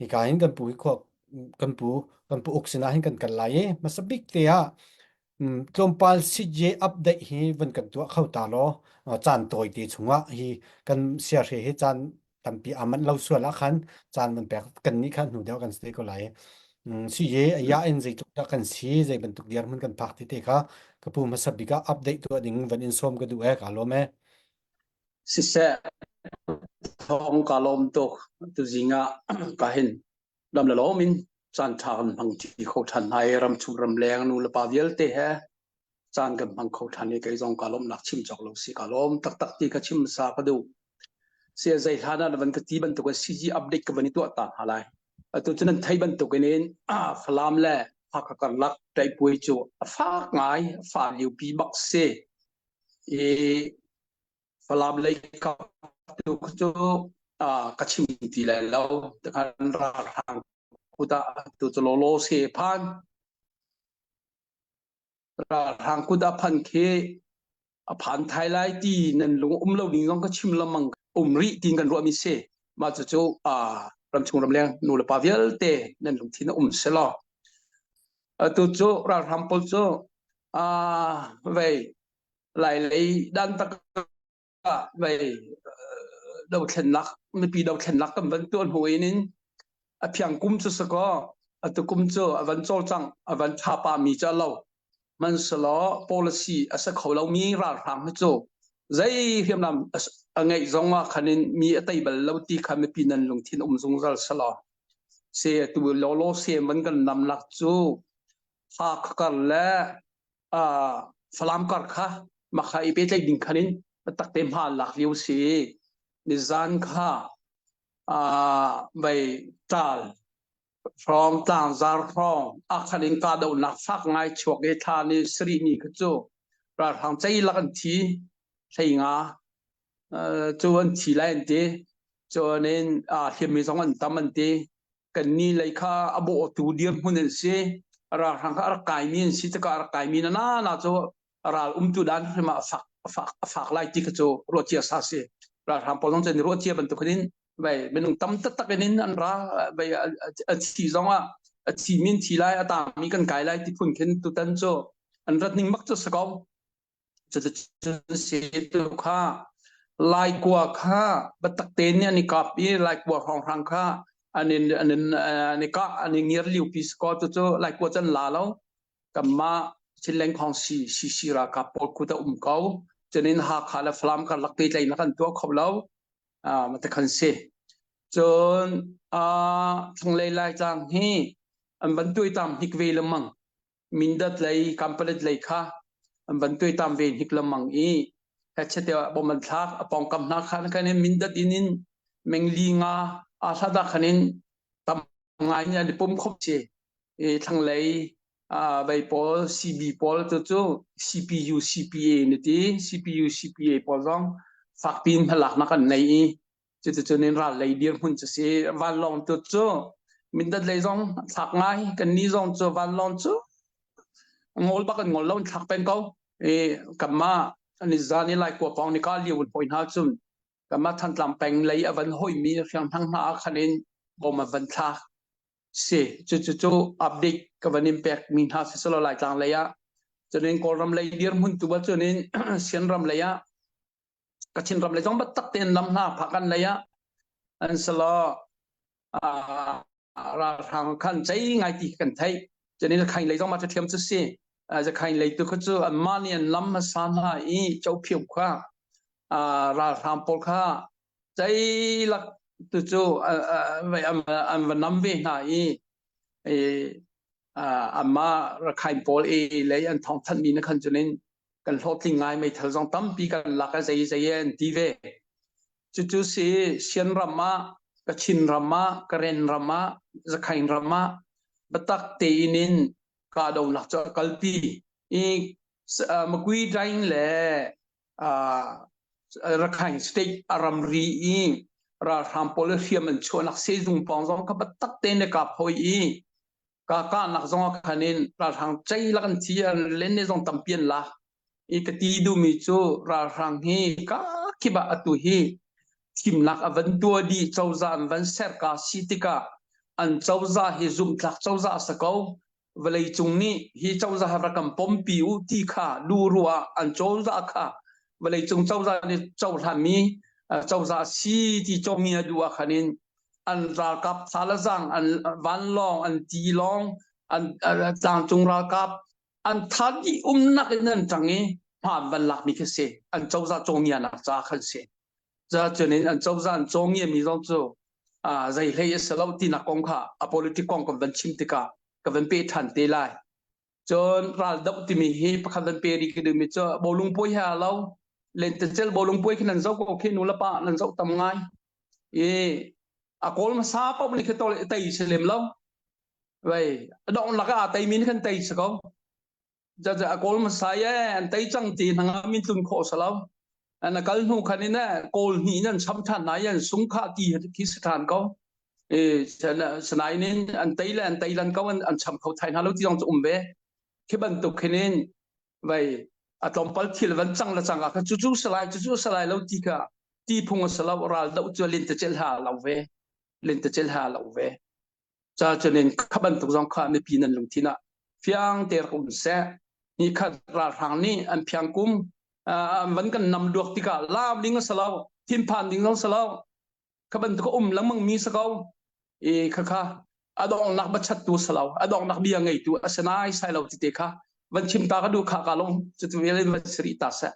Hika hin kan pu hi khua kan pu kan pu uk sinah hin kan kal lai i hmasa bik te ah tlawmpal CJ update hi van kan tuah kho ta law caan tawi te chungah hi kan siahre hi caan tampi aa manh lo sual ah khan caan van pek kan nih khan hnu deuh kan si ko lai. CJ ya in zeitluk dah kan si zei bantuk dirhmun kan phak ti te kha ka pu hmasa bik ah update tuah ding van in sawm ka duh e ka lawm e. Siseh thawng ka lawm tuk tuzing ah ka hin dam le lawm in caan ṭha kan hmang ṭi kho ṭhan hna i ramchung ramleng nu le pa vialte he caan kan hmang kho ṭhan i kei zong ka lawmhnak chim cawk lo si ka lawm taktak ti ka chim sa ka duh. Sia zei hlan ah na van ka ti bantuk in CG update ka van i tuah ta hna lai. Atu cu nan thei bantuk in Falam le Hakha karlak ṭaihpuai cu a fak ngai, a fa liopi bak si. I Falam lei kap tu cu ka chim ti lai lo. Tikhan ralhrang kut ah tu cu lawlaw se phan. Ralhrang kut ah phan khi a phan thai lai ti nan lung um lo ding zong ka chim lengmang um rih tin kan ruahmi si. Mah cucu ramchung ramleng nu le pa vialte nan lungthin a um selaw. Atu cu ralhrang pawl cu vei Lailei dan tak ah vei dothlennak mipi dothlennak kan van tuah hnu in in a phiang kum cu sakaw atu kum cu a van cawlcang a van tha pa mi cu lo hmanhselaw policy a sa kho lomi ralhrang hi cu zei hriamnam a ngeih zong ah khan in mi a tei bal lo ti kha mipi nan lungthin um zungzal selaw se atu lawlaw se man kan namnak cu Hakha kar le Falam kar kha makha i pehtlaih ding khan in takte hma lak lio si. Nizan kha vei ṭal hrawng tlangzar hrawng akhan in kahdohnak fak ngai chuak i thla ni sarih ni kha cu ralhrang ceilak an thi 15 cu an thi lai an ti. Cun in hliammi zong an tam an ti. Kannih lei kha a bawhtu dirhmun an si. Ralhrang kha a rak kaimi an si tikah a rak kaimi na na cu ral umtu dan hrim ah a fak a fak a fak lai ti kha cu ruah cia sa si. Ralhrang pawl zong cu an ruah cia bantuk in vei minung tam taktak in an ra vei a thi zong ah a thi min thi lai a tangmi kan kai lai ti phun khin tutan cu an rat ning bak cu si ko. Cuticun tu kha Laikua kha biatak tein nih an i kap i Laikua hrawnghrang kha an in an in an i kah an i ngiar liopi si kaw cucu Laikua cu an la lo. Kanmah Chinleng Khawngsi CC ralkap pawl kut a um ko. Cunin Hakha le Falam karlak pehtlaihnak an tuah kho lo. Mah khan si. Cun thlanglei Laitlang hi an van tuaitam hnik ve lengmang. Mindat lei Kampalet lei kha an van tuaitam ve hnik lengmang i hechet ah bom an thlak a pawngkam hna khan khan in Mindat in in mengli nga aa hlat ah khan in tam ngai in an i pum khop si i thlanglei vei pawl CB pawl tu cu CPU CPA na ti CPU CPA pawl zong fakpi in hmalaknak an nei i Cuticun in ral lei dirhmun cu si. Vanlawng tu cu Mindat lei zong thlak ngai. Kan ni zong cu vanlawng cu ngol bak an ngol lo in thlak peng ko. I kanmah an i zan i Laikua pawng ni ka liu in hoi hna cun kanmah Thantlang peng lei a van hoimi hrianghnang hna ah khan in bom a van thlak. Si cucu cu update ka van in pek mi hna si selaw Laitlang lei ah cunin Kawlram lei dirhmun tu ah cunin Sianram lei ah Kachin ram lei zong biatak tein lam hna phakan lei ah an selaw ralhrang khan cei ngai ti kan theih cunin khain lei zong ma thiam cu si zakhain lei tu kha cu anmah nih an lam hmasa hna i chophiu kha ralhrang pawl kha cei lak tu cu an va nam ve hna i anmah Rakhine pawl e lei an thawngthanh mi na khan cunin kan hlawhtling ngai meithal zong tampi kan lak i zei zei an ti ve cucu si Sian ram ah Kachin ram ah Karen ram ah Zakhain ram ah biatak tein in kahdohnak cu a kalpi i Makui Daing le Rakhine state a ramri i ralhrang pawl hriam an chuahnak sehzung pawng zong kha biatak tein le kap hoi i ka kahnak zong ah khan in ralhrang ceilak an thi an len ne zong tampi an lak i ka ti duhmi cu ralhrang hi ka khip ah atu hi thimnak a van tua dih cozah an van ser ka si tikah. An cozah hi zumhtlak cozah a si ko. Vawleicung nih hi cozah rak kan pompi u ti kha duh ruah an cozah kha vawleicung cozah nih cohlanmi cozah si ti comi a duh ah khan in an ralkap tha le zang an vanlawng an tilawng an tlangcung ralkap an tha dih umnak in an ṭang i hma an van lakmi khi si an cozah cawngianak ca khan si. Cun in an cozah an cawngiami zong cu zei hlei a si lo tinak kong kha a politic kong kan van chim tikah ka van pe ṭhan te lai. Cun raldoh timi hi pakhat van pe rih ka duhmi cu bawlung puai he aa lo. Lentecel bawlung puai khi nan zoh ko khi nu le pa nan zoh tam ngai. I a kawl hmasa paoh nih khi tei si lem lo. Vei a donglak ah aa teimi nih khan tei si ko. Jaja a kawl hmasa ye an tei cang ti hna min tlun khawh si lo. An a kal hnu khan in kawl hnih in an cham ṭhan na i an sung kha ti khi si ṭhan ko. E sanain in an tei le an tei lan ko an an cham kho thai hna lo ti zong cu um ve. Khi bantuk khin in vai a tlawmpal thil van cang le cang ah kha cu cu salai cu cu salai lo ti kha ti phung a si lo ral doh cu lin te cel ha lo ve lin te cel ha lo ve. Ca cunin kha bantuk zong kha mipi nan lungthin ah fiang te rak um seh. Ni khat ralhrang nih an phiang kum an van kan nam duak tikah lam ding a si lo, thinphan ding zong si lo. Kha bantuk a um lengmang mi si ko. I kha kha a donghnak bachattu si lo, a donghnak bia ngeitu a si nai sai lo ti te kha van chim ta ka duh kha ka long cutu vial in van siri ta seh.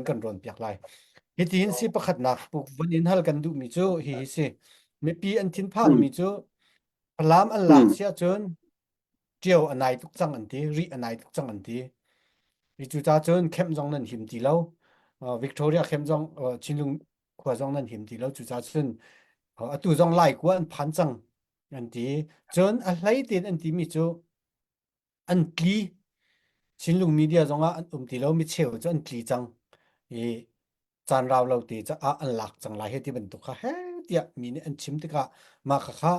Kan rawn piak lai. Hitihin si pakhatnak puk van in hal kan duhmi cu hihi si. Mipi an thinphangmi cu Falam an lak si ahcun ṭio a nai tuk cang an ti, rih a nai tuk cang an ti. Hi cucaah cun kemh zong nan him ti lo. Victoria kemh zong Chinlung khua zong nan him ti lo. Cucaah cun atu zong Lai khua an phan cang an ti. Cun a hlei tein an timi cu an tli. Chinlung media zongah an um ti lo. Micheu cu an tli cang. I caan rau lo te caah an lak cang lai he ti bantuk kha he tiah mi nih an chim tikah mah kha kha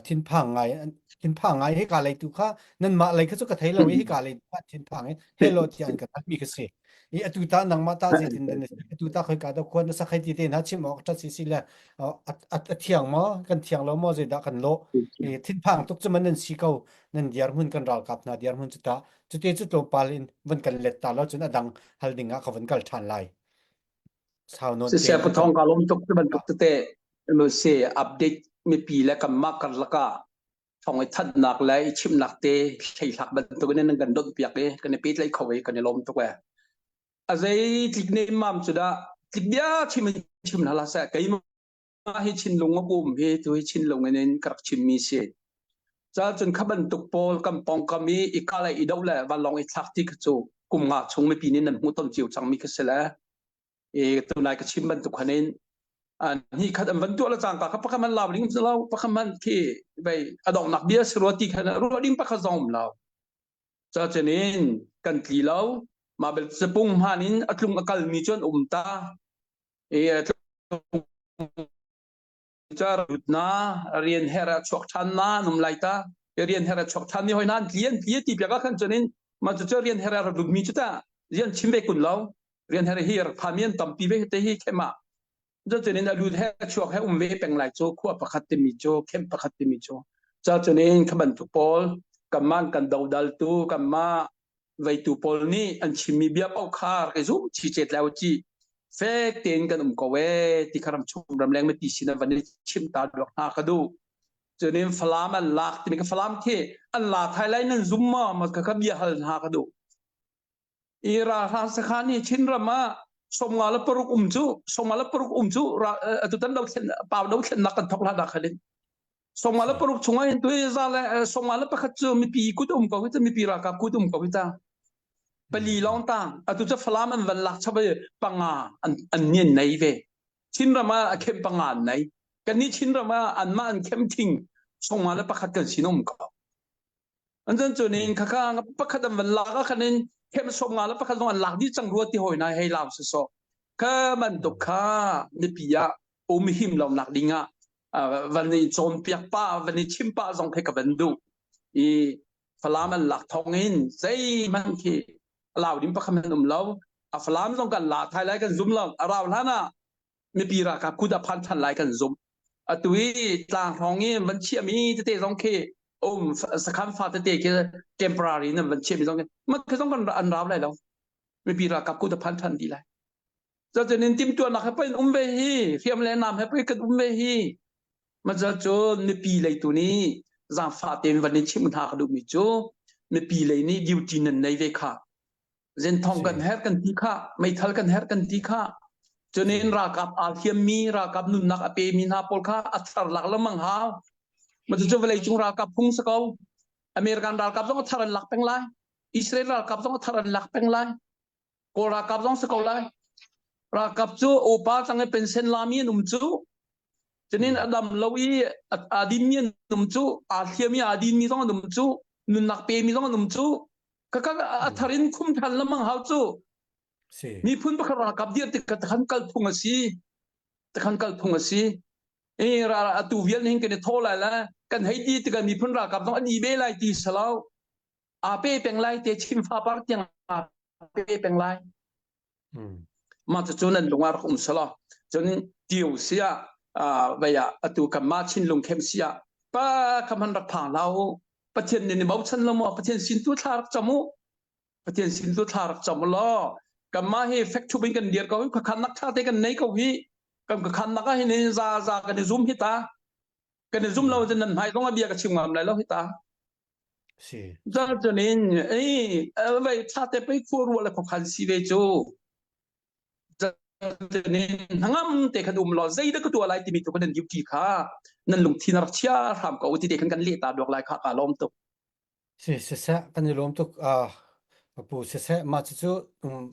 thinphang ngai thinphang ngai hika lei tu kha nanmah lei kha cu ka thei lo i hika lei tu kha thinphang i hello tiah an ka mi ka si i atu ta nangmah ta zeitin nan atu ta khoi ka da khuan na sakhai ti te na chim awk ṭhat si si le a thiang maw kan thiang lo maw zeidah kan lawh i thinphang tuk cu man nan si ko nan diar hmun kan ralkap hna diar hmun cu ta cute cu tlawmpal in van kan let ta lo cun a dang hal ding ah ka van kal ṭhan lai sau nawn te Siseh pathong ka lawm tuk ti bantuk tete se update mipi le kanmah karlak ah thong i thatnak le i chimnak te thleihlak bantuk in nan kan donh piak i kan i pehtlaih kho i kan i lawm tuk e. A zei tlik nemmam cu dah tlik bia chim in chim hlah seh keimah hi Chinlung a um hi tu hi Chinlung in in ka rak chimmi si. Ca cun kha bantuk pawl kan pawngkam i i kah le i doh le vanlawng i thlak ti kha cu kum nga chung mipi nih nan hmuh ton cio cangmi kha si le i tunai ka chim bantuk khan in ni khat an van tuah le cangka kha pakhat man lau ding lo pakhat man khi vei a donghnak bia si rua ti khan ruah ding pakhat zong um lo. Ca cun in kan tli lo mah bel sapung hman in a tlung a kalmi cu an um ta na rian her a chuak ṭhan na num lai ta rian her a chuak ṭhan mi hoi nan tlian tli ti piak ah khan chunin ma cu rian her a lut mi chu ta rian chim ve kun lo rian her hi rak pha mi an tampi ve te hi khema cunin a lut he chuak he um ve peng lai cu khua pakhat timi cu khem pakhat timi cu cha chunin kha bantuk pawl kanman kan dodal tu kanma veitu pawl nih an chimmi bia paoh kha rak i zum chi cet leo ci fek tein kan um ko e ti kha ram chung ramleng mipi sin van i chim ta duak hna ka duh cunin falam an lak timi ka falam khi an la thai lai nan zum ma ma ka ka bia hal hna ka duh i ralhrang sakhan hi Chin ram ah somnga le paruk um cu somnga le paruk um cu atutan do thlen pau do thlennak kan thok hla da khalin Sawmnga le paruk chungah hin tui za le sawmnga le pakhat cu mipi kut um ko hi ta mipi ralkap kut um ko hi ta pali lawng tang atu cu Falam an van lak chap i panga an an nian nei ve Chinram ah a khem panga an nei kannih Chinram ah anmah an khem thing sawmnga le pakhat kan sin um ko an cun cu nin khakha pakhat an van lak ah khan in khem sawmnga le pakhat zong an lak dih cang rua ti hoi na hei lau si so kha bantuk kha mipi ah um him lo nak ding ah van i cawnpiak pah van i chim pah zong khi ka van duh i Falam an lak thawng in zeihmanh khi lau ding pakhat hmanh um lo a Falam zong kan la thai lai kan zum lo a rau hlan ah mipi ralkap kut a phan than lai kan zum. Atu i tlang hrawng i van chiahmi tete zong khi um sakhan fa tete khi temporary nan van chiahmi zong khi mat khi zong kan an rau lai lo. Mipi ralkap kut a phan than dih lai. Cutin in timhtuahnak he pei um ve hi, hriam le nam he pei kan um ve hi. Maca cu mipi lei tu nih zaangfah tein van in chimh hna ka duhmi cu mipi lei nih duty nan nei ve kha. Zenthong kan herh kan ti kha, meithal kan herh kan ti kha. Cunin ralkap aa hliammi, ralkap nunnak a pemi hna pawl kha a thar lak lengmang hau. Maca cu vawleicung ralkap phung si ko. American ralkap zong a thar an lak peng lai. Israel ralkap zong a thar an lak peng lai. Kawl ralkap zong si ko lai. Ralkap cu upa cang i pension lami an um cu. Cunin a dam lo i a dinmi an um cu, aa hliam i aa dinmi zong an um cu, nunnak pemi zong an um cu. Kaka a thar in khum than lamang hau cu. Miphun pakhat ralkap dir tik takhan kal phung a si. Takhan kal phung a si. E ra atu vial hin kan i thaw lai la kan hei ti tikah miphun ralkap zong an i be lai ti salo aa pe peng lai te chim fa par tiang aa pe peng lai mah cu nan lung ah rak um sala cun tiu sia vei ah atu kan ma chinlung khem sia pa kham han rak phang lau pathian nin bochan lo mo pathian sin tu thla rak cham u pathian sin tu thla rak cham law kan ma hi fek thu bin kan dir ko hi khan nak tha te kan nei ko hi kan ka khan nak ah hin za za kan i zum hi ta kan i zum lo cun nan hmai zong a bia ka chim ngam lai lo hi ta Si. Cunin ei vei thla te pei khua ruah le khuakhan si ve cu. Cunin hnangam te khan um law zeidah ka tuah lai timi tu kan nan duty kha nan lungthin rak chia hram ko ti te khan kan leh ta duak lai kha ka lawm tuk. Si siseh kan i lawm tuk ah pu siseh mah cucu um,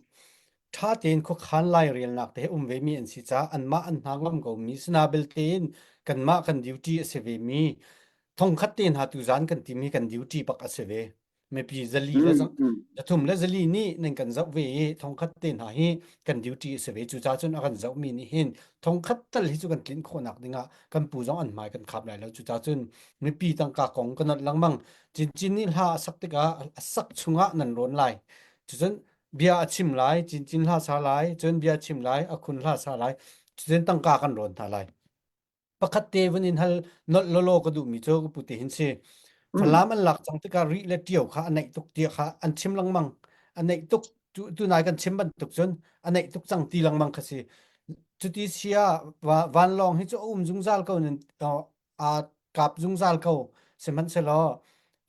ṭha tein khuakhan lairelnak te he um ve mi an si caah anmah an hna ngam ko mi sina belte in kanmah kan duty a si ve mi thongkhat te hna tuzan kan timi kan duty bak a si ve mipi zali le zathum le zali nih nan kan zoh ve i thongkhat te hna hi kan duty a si ve cucaah cun a kan zoh mi nih hin thongkhat tal hi cu kan tlinh khawhnak dingah kan pu zong an hmai kan khap lai lo cucaah cun mipi tangka kong kan nolh lengmang cincin nih hla a sak tikah a sak chungah nan rawn lai cucun bia a chim lai cincin hla sa lai cun bia chim lai a khun hla sa lai cucun tangka kan rawn hna lai pakhat te vun in hal nolh lolo ka duhmi cu ka pute hin si Falam an lak cang tikah ri le ṭio kha a naih tuk tiah kha an chim lengmang a naih tuk tu tunai kan chim bantuk cun a naih tuk cang ti lengmang kha si cuti sia vanlawng hi cu a um zungzal ko nin aa kap zungzal ko sihmanhsehlaw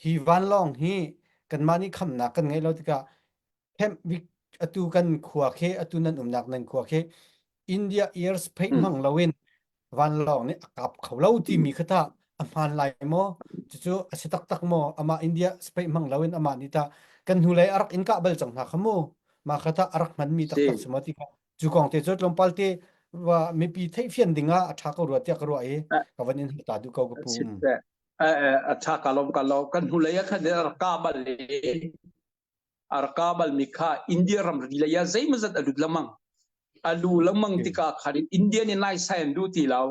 hi vanlawng hi kanmah nih khamnak kan ngeih lo tikah Camp atu kan khua khi atu nan umnak nan khua khi India airspace hmang loin vanlawng nih a kap kho lo timi kha tah a hmaan lai maw cucu a si taktak maw amah India space hmang loin amah nih tah kan hnulei a rak in kah bal cang hna kha mu mah kha tah a rak hmanmi taktak si maw ti kha cu kong te cu tlawmpal te wa mipi theihfian ding ah a ṭha ko rua tiah ka ruah i ka van in ta duh ko ka pu a ṭha ka lom ka lo kan hnulei ah khan a rak kah bal i a rak kah balmi kha India ramri lei ah zeimawzat a lut lengmang a lu lengmang tikah khan India nih naisai an duh ti lo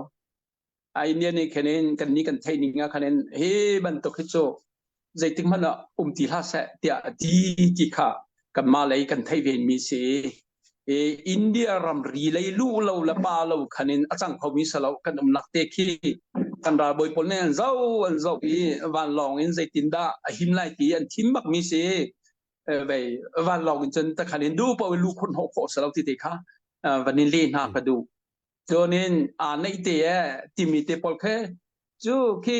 a India nih khan in kan nih kan theih ning ah khan in hi bantuk hi cu zeitik hmanh ah um ti hlah seh tiah a ti ti kha kanmah lei kan theih ve mi si i India ramri lei lu lo le pa lo khan in a cang khomi salo kan umnak te khi kan ralbawi pawl nih an zoh an zoh i vanlawng in zeitindah a him lai ti an thim bak mi si vei vanlawng in cun takhan in du paoh in lu khun hnawh khawh salo ti te kha van in le hna ka duh cun in aa neih te e timi te pawl khe cu khi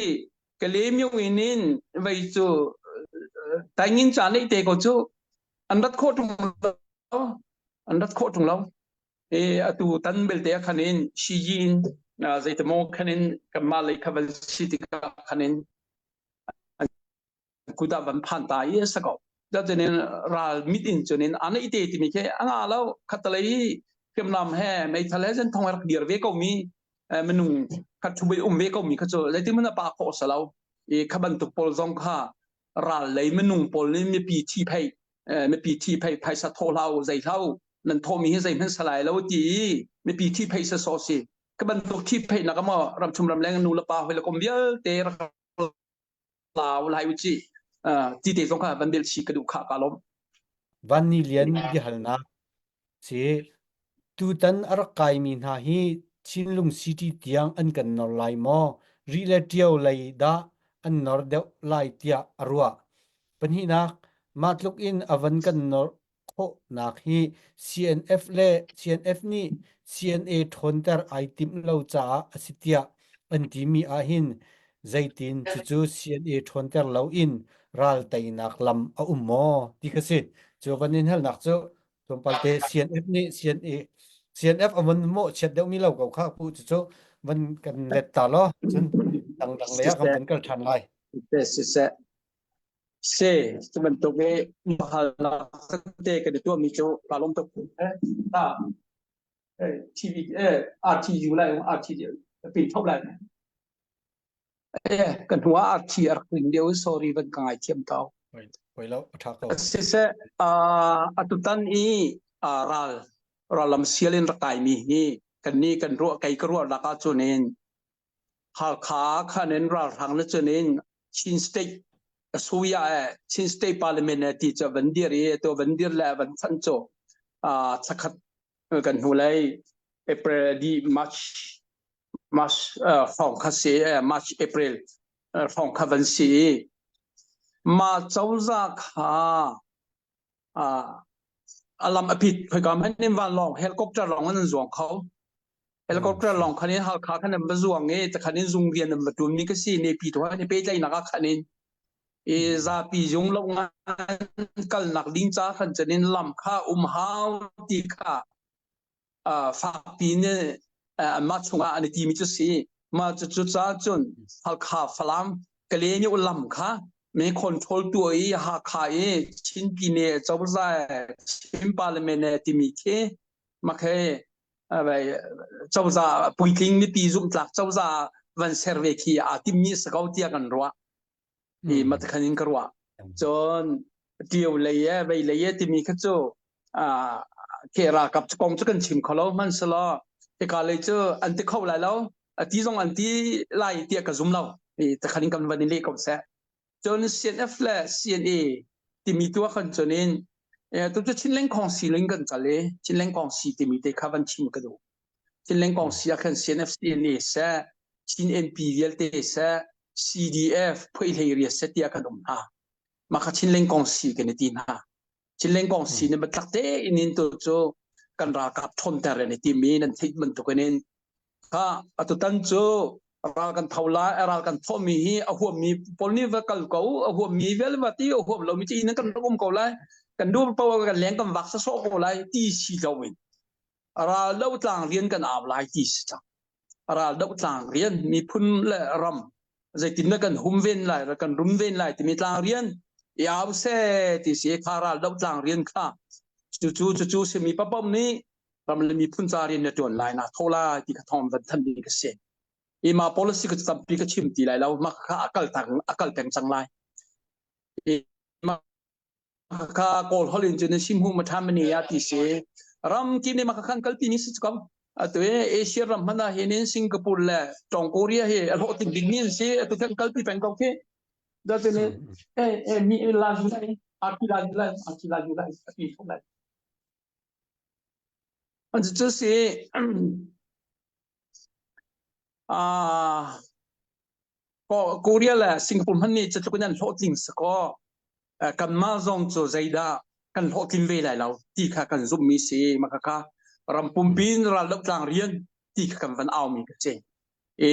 Kale in in vei cu taingin cha neih te ko cu an rat khawh ṭung lo an rat khawh ṭung lo e atu tan belte ah khan in Shiji in zeitemaw khan in kanmah lei kha van si tikah khan in kut ah van phan ta i a si ko cutin ral mit in cunin a neih te timi khi a nga lo khatalei hriamnam he meithal he zan thong rak dir ve ko mi minung khat thu um ve ko mi kha cu zeitin hmanh a pa khawh si lo i kha bantuk pawl zong kha ral lei minung pawl nih mipi thi phei mipi thi phei phaisa thaw hlau zei hlau nan thawmi hi zeihmanh salai lo ti i mipi thi phei sa so si ka bantuk thi phei nak maw ramchum ramleng nu le pa hoi le kom vialte rak lau lai u ci ti te zong kha van bel chi ka duh kha ka lom Van Ni Lian biahalnak si tutan a rak kaimi hna hi Chinlung City tiang an kan nor lai maw? Rih le Ṭio lei dah an nor deuh lai tiah a ruah. Pahnihnak, mah tluk in a van kan nor khawhnak hi CNF le CNF nih CNA ṭhawnter ai timh lo caah a si tiah an timi ahhin zeitin cucu CNA ṭhawnter loin ral teinak lam a um maw ti kha si. Cu van in halnak cu tlawmpal te CNF nih CNA CNF a van mawhchiat deuhmi lo ko kha pu cucu van kan let ta law cun dangdang lei ah kan van kal ṭhan lai. Siseh, Se cu bantuk i halnak te kan i tuahmi cu kaa lawm tuk. Ta TV RTU lai RT pin thop lai. Eh kan hnu ah RT a rak ring deuh sorry van ka ngaithiam tau. Poi lo a tha ko. Siseh atutan i ral ral sial in rak kai mi hi kan ni kan ruah kei ka ruah lak ah cun in Halkha khan in ralhrang le cun in Chin State Asuya eh Chin State Parliament eh ti cu van dir i to van dir le van chan cu chakhat kan hnu lei April di March March hrawng kha si March April hrawng kha van si i ma cozah kha a lam a pit khoika hmanh in vanlawng helicopter lawng in an zuang kho helicopter lawng khan in Halkha khan an va zuang i takhan in zung rian an va ṭun mi ka si ne pi to an i pehtlaihnak ah khan in i zapi zung lo ngan kalnak ding ca khan cun in lam kha um hau ti kha fakpi in anmah chungah an i timi cu si. Mah cucu caah cun Halkha Falam Kaleni lam kha me control tu i Hakha i Chin Pine cozah Chin Parliament timi khi makhe cozah puitling mipi zumhtlak cozah van ser ve khi aa timmi si ko tiah kan ruah. I matakhan in ka ruah. Cun ṭio lei e vei lei e timi kha cu ke ralkap kong cu kan chim kho lo hmanhsehlaw hika lei cu an ti kho lai lo a ti zong an ti lai tiah ka zum lo i takhan in kan van i leh ko seh cun CNF le CNA timi tu ah khan cun in tu cu Chinleng Khong si ling kan kal i Chinleng Kong si timi te kha van chim ka duh Chinleng Kong si ah khan CNF CNA seh Chin MP vialte seh CDF phoihlei ria seh tiah kan um hna mah kha Chinleng Kong si kan i ti hna Chinleng kong si ne biatak tein in tu cu kan ralkap ṭhawnter an i tim i nan theih bantuk in kha atutan cu ral kan tho lai ral kan thawhmi hi a huammi pawl nih va kal ko a huammi vial va ti a huam lomi cu inn kan rak um ko lai kan duh paoh kan leng kan vak sawsawh ko lai ti si lo in ral do tlang rian kan au lai ti si cang ral do tlang rian miphun le ram zeitin dah kan humven lai kan rumven lai timi tlang rian i au se ti si kha ral do tlang rian kha cucu cucu simi papom nih ram le miphun ca rian na tuan lai na tho lai ti kha thong van than ding ka si i ma policy ka tampi ka chim ti lai lo ma kha akal tang akal peng cang lai i ma Kha Kawl holh in cun Simhu Mathamani ah ti si. Ram kip nih mah khan kalpi ni si ko. Atu i Asia ram hmanh ah hin in Singapore le Tong Korea hi a hlawhtling ding mi an si. Atu kan kalpi peng ko khi. Da tu ni eh eh mi la ju lai arti la ju lai arti la ju lai ati thok lai. An cu si ah Korea le Singapore hmanh nih cutluk in an hlawhtling si kaw kanmah zong cu zeidah kan hlawhtlin ve lai lo ti kha kan zumhmi si mah khakha ram pumpi in raldoh tlang rian ti kha kan van aumi ka si i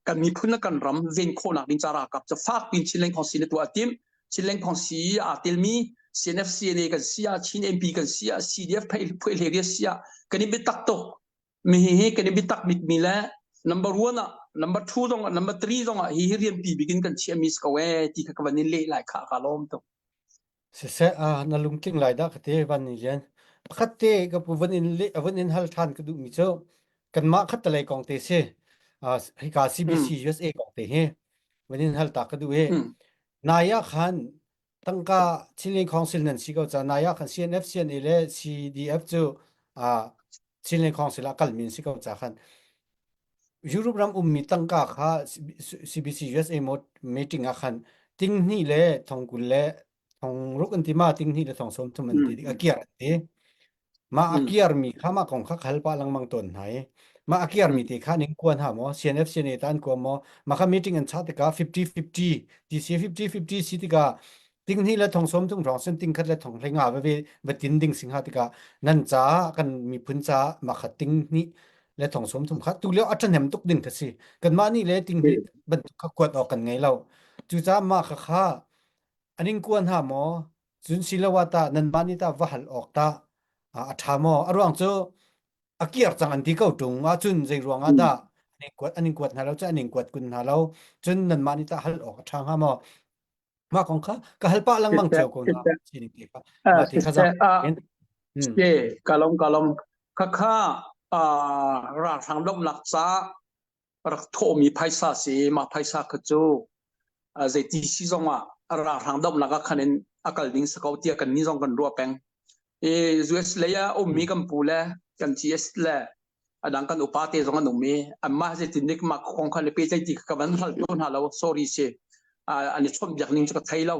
kan miphun le kan ram ven khawhnak ding ca ralkap cu fak piin Chinland Council na tuah a timh Chinland Council aa telmi CNF CNA kan si ah Chin MP kan si ah CDF phuai si ah kan i biatak tuk Mi hi kan i biatak bikmi le number one ah number two zong ah number three zong ah hi hi rianpi bik in kan chiahmi si ko ee ti kha ka van in leh lai kha ka lawm tuk. Siseh ah na lungtling lai dah ka ti van ni lian. Pakhat te ka pu van in le van in hal than ka duhmi cu kanmah khat talei kong te si. Uh, hika CBC Mm. USA kong te hi van in hal ta ka duh i Mm. nai ah khan tangka Chinlin Council nan si ko ca nai ah khan CNF CNA le CDF cu uh, Chinland Council ah kalmi an si ko ca khan Europe ram ummi tangka kha CBC USA meeting ah khan ting hnih le thong 20 le thong ruk an ti ma ting hnih le thong sawm thum an ti a kiar an ti. Mah a kiarmi kha mah kong kha ka hal pah lengmang tawn hna i mah a kiarmi te kha ning kuan ha maw CNF CNA ta an kuam maw mah kha meeting an chah tikah 50-50 TC 50-50 si tikah ting hnih le thong sawm thum hrawng sin ting khat le thong hlei nga va ve va tin ding sing ha tikah nan ca kan miphun ca mah kha ting hnih le thong sawm thum kha tu lio a ṭhahnem tuk ding kha si kanmah nih le ting hnih bantuk kha kuat awk kan ngei lo cucaah mah kha kha an in kuan ha maw Cun siloah tah nanmah nih tah va hal awk tah a ṭha maw? A ruang cu a kiar cang an ti ko ṭung ahcun zei ruangah dah an in kuat an in kuat hna lo cun an in kuat kun hna lo. Cun nanmah nih tah hal awk a ṭha hnga maw? Mah kong kha ka hal pah lengmang cio ko hna. Sining te kha mah ti kha zaang in. Ke kalom kalom khakha ralhrang lawmhnak ca rak thawhmi phaisa si mah phaisa kha cu zeiti si zongah ralhrang domhnak ah khan in a kal ding si ko tiah kan ni zong kan ruah peng. I US lei ah ummi kan pu le kan GS le adang kan upa te zong an um i anmah zeitin dik mah kong khan le pe ti ka van hal tu hna lo sorry si an i chawnh biak ning cu ka thei lo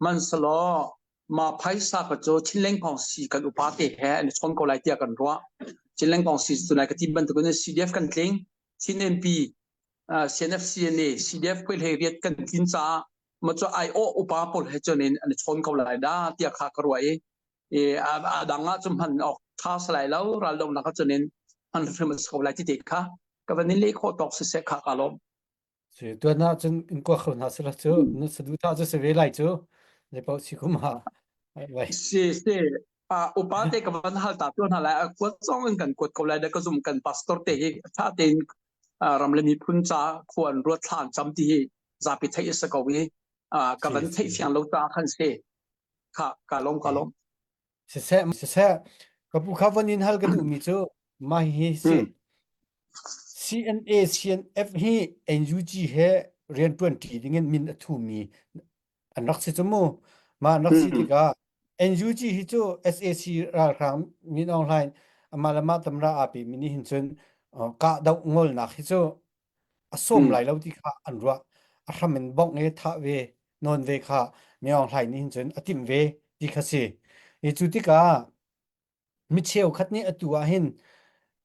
man selaw ma phaisa ka cu Chinleng kong si kan upa te he an i chawn ko lai tiah kan ruah. Chinleng kong si cu nai ka ti bantukin CDF kan tling Chin MP CNF CNA CDF khui hlei riat kan tlin caah ma cu ai aw upa pawl he cun in an i chawn ko lai da tiah kha ka ruah i a dang ah cu hman awk tha salai lo ral donak ah cun in hman hrim a si ko lai ti te kha ka van in leh khawh tawk siseh kha ka lawm. Si tuan ah cun in kua kho hna sila cu na saduhthah cu si ve lai cu zei paoh si kum ah vai. Si si upa te ka van hal ta tu hna lai a kuat zong in kan kuat ko lai da ka zum kan pastor te hi tha tein ram le miphun ca khua an ruat thla an cam ti hi zapi theih a si ko i ka van theih fiang lo ta khan si kha ka lom ka lom Siseh, siseh, ka pu kha von in hal ka duhmi cu mah hi si. CNA, CNF hi NUG he rianṭuan ṭi dingin min a thumi an rak si cu mu. Mah an rak si tikah NUG hi cu SAC ralhrang Min Aung Hlaing amah le mah tamra aa pemi nih hin cun kahdoh ngolnak hi cu a sawm lai lo ti kha an ruah. A hram in bongh i thah ve, nawn ve kha Min Aung Hlaing nih hin cun a timh ve ti kha si. I cu tikah mi cheukhat nih atu ah hin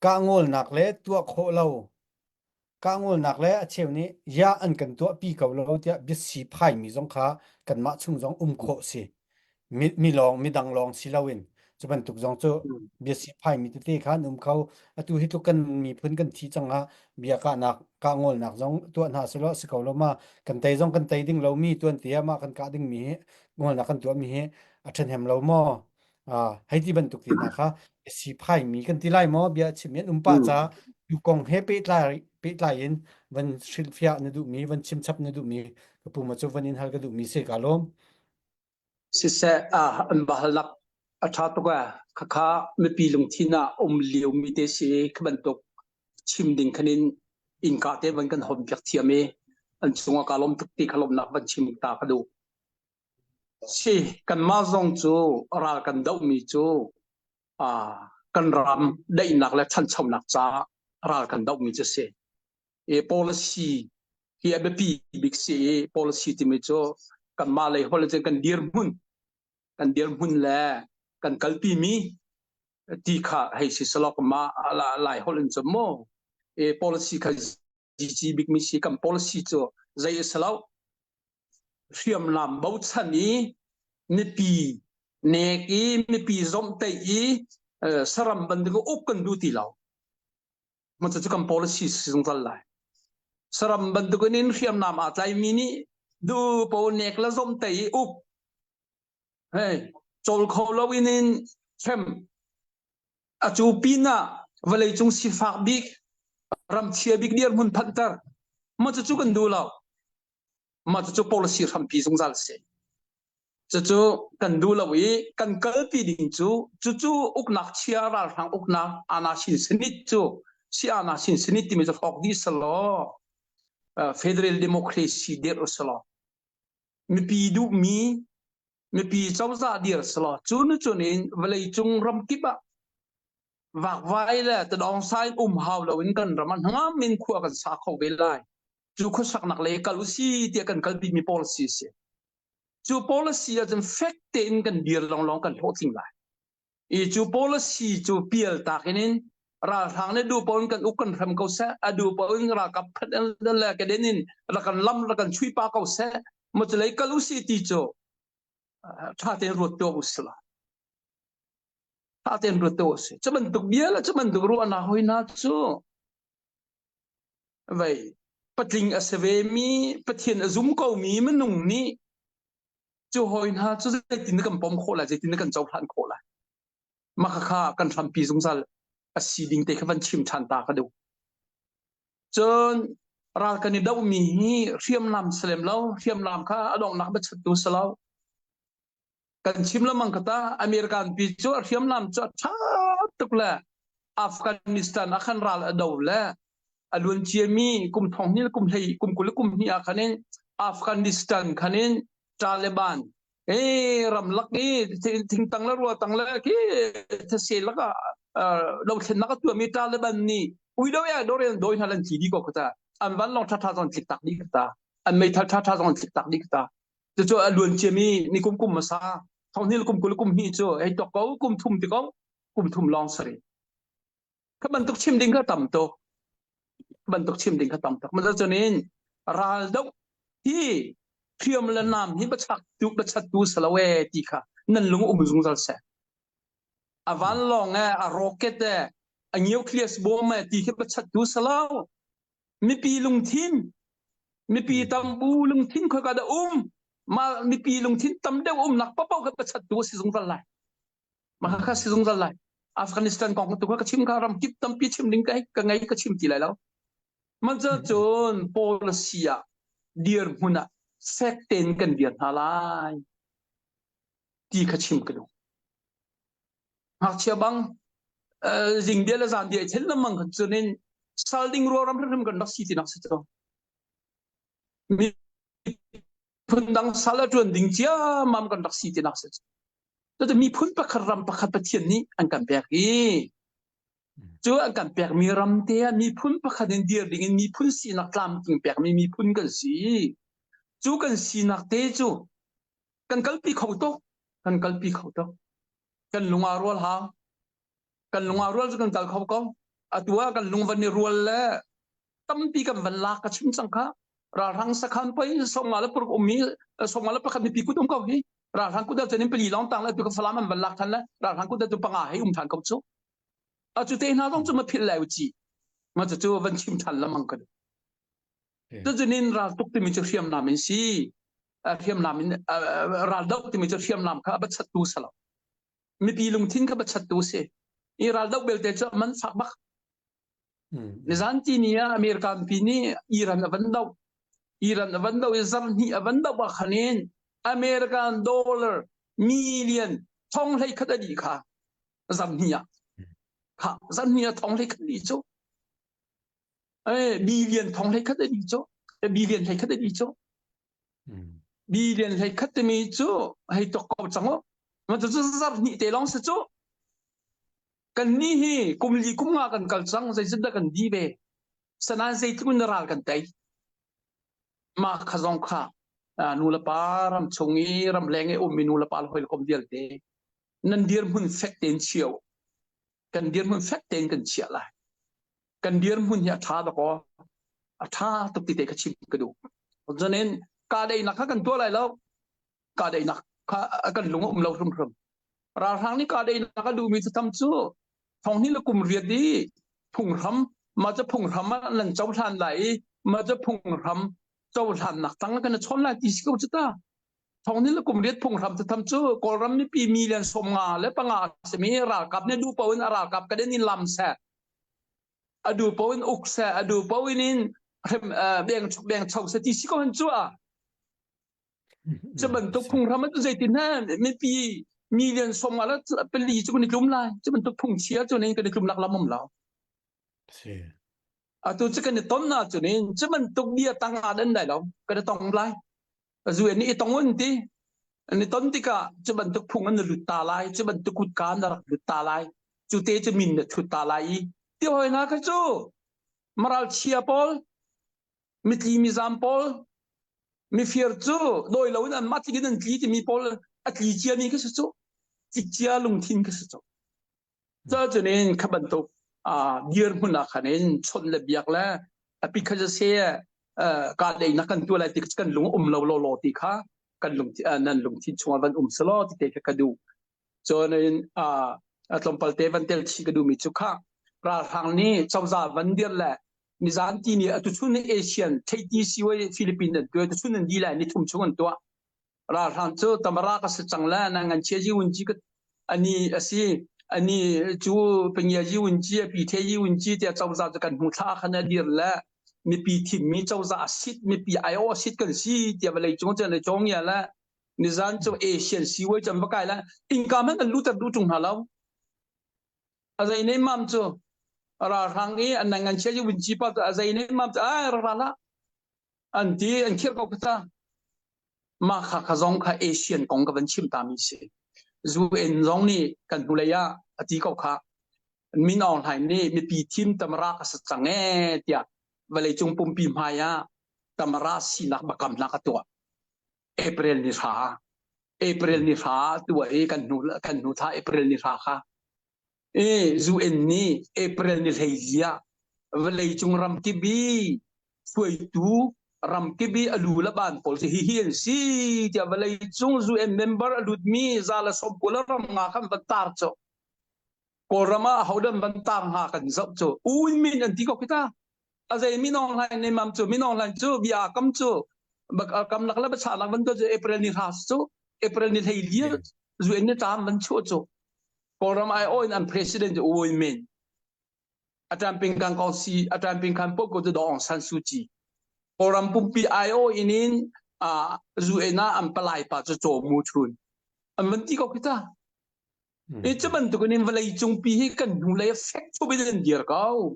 kah ngawlnak le tuah khawh lo kah ngawlnak le a cheu nih ya an kan tuahpi ko lo tiah biasi phaimi zong kha kanmah chung zong um khawh si. Mi, mi lawng midang lawng si loin cu bantuk zong cu biasi phaimi tete kha an um kho. Atu hi tluk kan miphun kan thi cang ah bia kahnak kah ngawlnak zong tuah hna selaw si ko lo ma kan tei zong kan tei ding lomi tuan tia mah kan kah dingmi hi ngawlnak kan tuahmi hi a ṭhahnem lo maw? Hei ti bantuk ti hna kha si phaimi kan ti lai maw bia chim in um pah ca tu kong he pehtlai pehtlai in van hrilhfiah na duhmi van chimchap na duhmi ka pu ma cu van in hal ka duhmi si ka lawm. Siseh an bahalnak a ṭha tuk ee. Khakha mipi lungthin ah um liomi te si khi bantuk chim ding khan in innka te van kan hom piak thiam i an cungah ka lawm tuk ti kha lawmhnak van chim ta ka duh. Si kanmah zong cu ral kan dohmi cu kan ram daihnak le ṭhanchonak caah ral kan dohmi cu si. I policy hi a biapi bik si i policy timi cu kanmah lei holh in kan dirhmun kan dirhmun le kan kalpimi ti kha hei si selaw mah lai holh in cun maw i policy kha GG bikmi si kan policy cu zei a si lo hriamnam bochan i mipi nek i mipi zomhtaih i saram bantuk uk kan duh ti lo ma cu kan policy si zungzal lai saram bantukin in hriamnam aa tlaimi nih du po nek la zomhtaih i uk hei cawl kho lo in in hrem Acu pinah vawleicung sifak bik, ramchia bik dirhmun phanhter. Mah cucu kan duh lo. Mah cucu policy hrampi zungzal si. Cucu kan duh lo i kan kalpi ding cu cucu uknak chia ralhrang uknak ana sin sanit cu si ana sin sanit timi cu hrawk dih selaw federal democracy dirh uselaw mipi duhmi mipi cozah dir selaw cu nu cun in vawleicung ramkip ah vakvai le tadawngsai um hau loin kan ram ah hnangam in khua kan sa kho ve lai cu khuasaknak lei kal usi tiah kan kalpi mi policy si cu policy ahcun fek tein kan dir lawnglawng kan hlawhtling lai. I cu policy cu pial tak in in ralhrang le duh paoh in kan uk kan hrem ko seh, a duh paoh in ralkap phat le keden in rak kan lam rak kan chui pa ko seh, maw cu lei kal usih ti cu ṭha tein ruat tuah usih la. Ṭha tein ruat tuah usih. Cu bantuk bia le cu bantuk ruahnak hoi hna cu vei patling a si ve mi Pathian a zum ko mi minung nih cu hawi hna cu zeitin kan pom khawh lai zeitin kan cohlan khawh lai mah kha kan hrampi zungzal a si ding te kha van chim ṭhan ta ka duh cun ral kan i dohmi hi hriamnam salem lo hriamnam kha a donghnak biachattu si lo kan chim lamang kata American pi cu a hriamnam cu a ṭha tuk le Afghanistan ah khan ral a do le a luan ciami kum thong hnih kum hlei kum 20 kum hnih ah khan in Afghanistan khan in Taliban e ramlak i thingtang le ruatang le khi thase lak ah dothlennak a tuahmi Taliban nih ui do ya dorian doi hna lan tli di ko kata an van long tha tha zong tlik tak di kata an meithal tha tha zong tlik tak di kata cucu a luan ciami ni kum kum masa thong hnih kum 20 kum hnih cu hei tok ko kum thum ti ko kum thum lawng sari kha bantuk chim ding kha tam tuk bantuk chim ding kha tam tuk ma cunin ral do hi hriam le nam hi bachak tu bachat tu salo e ti kha nan lung um zungzal se a van long e a rocket e a nucleus bomb e ti khi bachat tu salo mipi lungthin mipi tambu lungthin khoi ka da um ma mipi lungthin tam deuh um nak papo kha bachat tu si zungzal lai Mah kha si zungzal lai. Afghanistan kong tu kha ka chim kha ram kip tampi chim ding ka ka ngei ka chim ti lai lo. Man cun policy ah dirhmun ah fek tein kan dir hna lai ti kha chim ka duh. Ngakchia bang zing dia le zan dia i then lamang khan cun in sal ding ruaram hrimhrim kan rak si ti nak si cu. Mi phundang sal a ṭuan ding ciammam kan rak si ti nak si. Cucu miphun pakhat ram pakhat Pathian nih an kan pek i cu an kan pekmi ram te ah miphun pakhat in dir ding in miphun sinak tlamtling pekmi miphun kan si. Cu kan sinak te cu kan kalpi kho tuk. Kan kalpi kho tuk. Kan lung aa rual hau. Kan lung aa rual cu kan kal kho ko. Atu ah kan lung van i rual le tampi kan van lak ka chim cang kha ralhrang sakhan poi songa le puruk ummi songa le pakhat mipi kut um ko hi ralhrang kut cun in pali long tang le tu ka falam an van lak than le ralhrang kut tu panga hei um than ko chu a chu te hna zong chu ma phil lai chi ma chu chu van chim than lamang ka tu cunin ral tuk timi chu hriamnam in si hriamnam in ral do timi chu hriamnam kha ba chat tu salo mipi lungthin kha ba chat tu si i ral do belte chu man fak bak Nizan tini ah American pi nih Iran a van doh. Iran a van doh i zarhhnih a van doh ah khan in American dollar million thong hlei khat a dih kha zarhhnih ah. Kha zarhhnih ah thong hlei khat dih cu. Eh billion thong hlei khat a dih cu. Billion hlei khat a dih cu. Billion hlei khat timi cu hei tok ko cang u. Ma cu zarhhnih te lawng si cu. Kannih hi kum li kum nga kan kal cang zeitindah kan di ve sanain zeitluk in ral kan tei mah kha zong kha nu le pa ram chung i ramleng i ummi nu le pa le hawikom vialte nan dirhmun fek tein chio kan dirhmun fek tein kan chiah lai kan dirhmun hi a ṭha dakaw a ṭha tuk ti te kha chim ka duh cun kahdaihnak kha kan tuah lai lo kahdaihnak kha kan lung a um lo hrimhrim. Ralhrang nih kahdaihnak a duhmi cu tam cu thonghnih le kum riat i phunghram mah cu phunghram ah nan cohlan lai i mah cu phunghram cohlannak tang kan i chawn lai ti si ko cu ta. Thonghnih le kum riat phunghram cu tham cu Kawlram mipi million 55 simi ralkap nih duh paoh in a ralkap ka den in lam seh a duh paoh in uk seh a duh paoh in in beng chuk beng cho seh ti si ko hin cu a Cu bantuk phunghram cu zeitin hme mipi million som nga le pali cu kan i tlum lai. Cu bantuk phungchia cu nin kan i tlum lak lam um lo. Si. Atu cu kan i ton na cu nin cu bantuk bia tang ah dan dai lo kan i tong lai. Zuen nih i tong un ti. An i ton tikah cu bantuk phung an lut ta lai, cu bantuk kutka na rak lut ta lai. Cu te cu min na thut ta lai i ti hoi na kha cu maral chia pawl mitli mizam pawl mifir cu dawi loin anmah tlik in an tli timi pawl a tli ciami kha si cu tlik cia lungthin kha si cu. Cucunin kha bantuk dirhmun ah khan in chawnh le biak le api kha se ka leinak kan tuah lai ti kan lung um lo lo lo ti kha kan lung nan lungthin chungah van um selaw ti te kha ka duh. Cun in tlawmpal te van tel chih ka duhmi cu kha ralhrang nih cozah van dir le nizan ti ni atu chun Asian theiti siwai Philippines an tuah tu chun an di lai ni thum chung an tuah ralhrang cu tamara ka si cang le na ngan chia ji un ji ka ani asi ani cu pengya ji un ji pi the ji un ji tia cozah cu kan hmu thla khan a dir le mipi thimmi cozah a sit mipi ai o sit kan si tia vawlei cung chan le chong ya le nizan cu Asian siwai chan va kai la innka hmanh an luter duh ṭung hna lo a zei ne mam cu ralhrang i an ngan chia win chi pa a zei ne mam cu ai ra la an ti an khir ko kha ma kha kha zong kha Asian kong ka van chim ta mi si zu en zong nih kan hnulei ah a ti ko kha Min Aung Hlaing nih mipi thim tamara ka sa cang e tiah vawlei cung pumpi hmai ah tamara sinak bakamnak a tuah April ni hra April ni hra tuah i kan hnu kan hnu thla April ni hra kha i UN nih April ni hleili ah vawlei cung ramkip i hruaitu ramkip i a lu le ban pawl cu hihi an si tiah vawlei cung UN member a lutmi za le 90 ram nga khan van tar cu Kawlram ah ahodah van tar hnga kan zoh cu U Win Myint an ti ko khi ta a zei Min Aung Hlaing ne mam cu Min Aung Hlaing cu bia kam cu kam lak le bacha lak van to cu April ni hra cu April ni hlei li UN ni tam van chuah cu Kawlram ai o in an president cu U Win Myint a tamping kan kong si a tamping khan po ko cu Daw Aung San Suu Kyi Kawlram pumpi ai o in in UN ah an palai pa cu Chaw Mu Chun an van ti ko khi ta I cu bantuk in vawlei cungpi hi kan hnulei fek thup in an dir ko.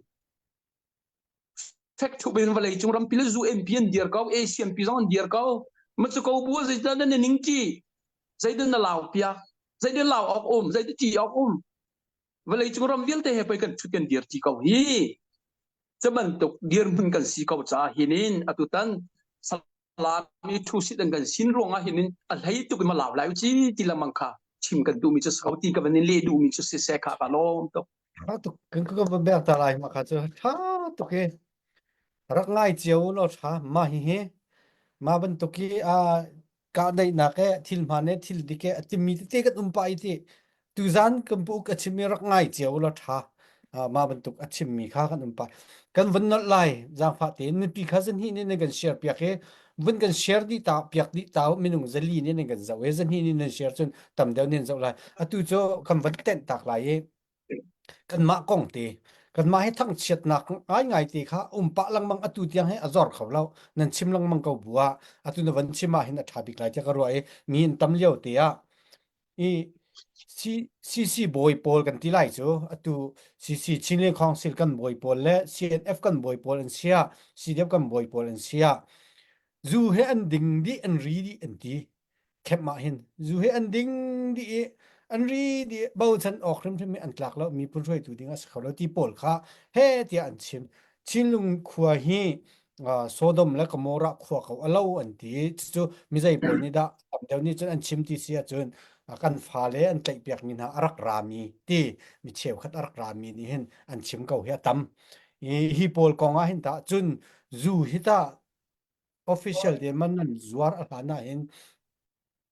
Fek thup in vawlei cung rampi le UN pi an dir ko, ASEAN pi zong an dir ko. Ma cu ko bu zeidah nan ning ti? Zeidah na lau piak? Zeidah lau awk um? Zeidah ti awk um? Vawlei cung ram vialte he pei kan thut kan dir ti ko hi. Cu bantuk dirhmun kan si ko caah hinin atutan Lami thu sit an kan sin ruangah hin a hlei tuk in ma lau lai chi ti lamang kha chim kan duhmi cu sau ti ka van in leh duhmi cu si se kha ka lawm tuk. Tha tuk kan ka van bek ta lai ma kha cu tha tuk i rak ngai cio lo tha ma hi hi ma bantuk i a kahdaihnak e thil hmaan e thil dik e a timi tete kan um pah i ti tuzan kan pu a chimmi rak ngai cio la ṭha mah bantuk a chimmi kha kan um pah kan vun nolh lai zaangfah tein mipi kha zan hnih nih nan kan share piak i vun kan share dih ta piak dih ta minung zali nih nan kan zoh i zan hnih nih nan share cun tam deuh nih nan zoh lai atu cu kan van tenh tak lai i kanmah kong te kanmah hi thangchiatnak ngaingai te kha um pah lengmang atu tiang hi a zor kho lo nan chim lengmang ko bu ah atu na van chim ah hin a ṭha bik lai tiah ka ruah i mi in tam lio te ah i CC bawi pawl kan ti lai cu atu CC Chinland Council kan bawi pawl le CNF kan bawi pawl an sia CDF kan bawi pawl an sia zu he an ding dih an ri dih an ti khep mah hin zu he an ding dih i an ri dih bochan awk hrimhrim hi an tlak lo miphun hruaitu ding a si kho lo ti pawl kha he tiah an chim Chinlung khua hi Sodom le Gomorrah khua ko a lo an ti cucu mizei pawl nih dah tam deuh nih cun an chim ti si ahcun kan fale an tlaihpiakmi hna a rak rami ti mi cheukhat a rak rami nih hin an chim ko hi a tam hi pawl kong ah hin tah cun zu hi tah official te man nan zuar a hlan ah hin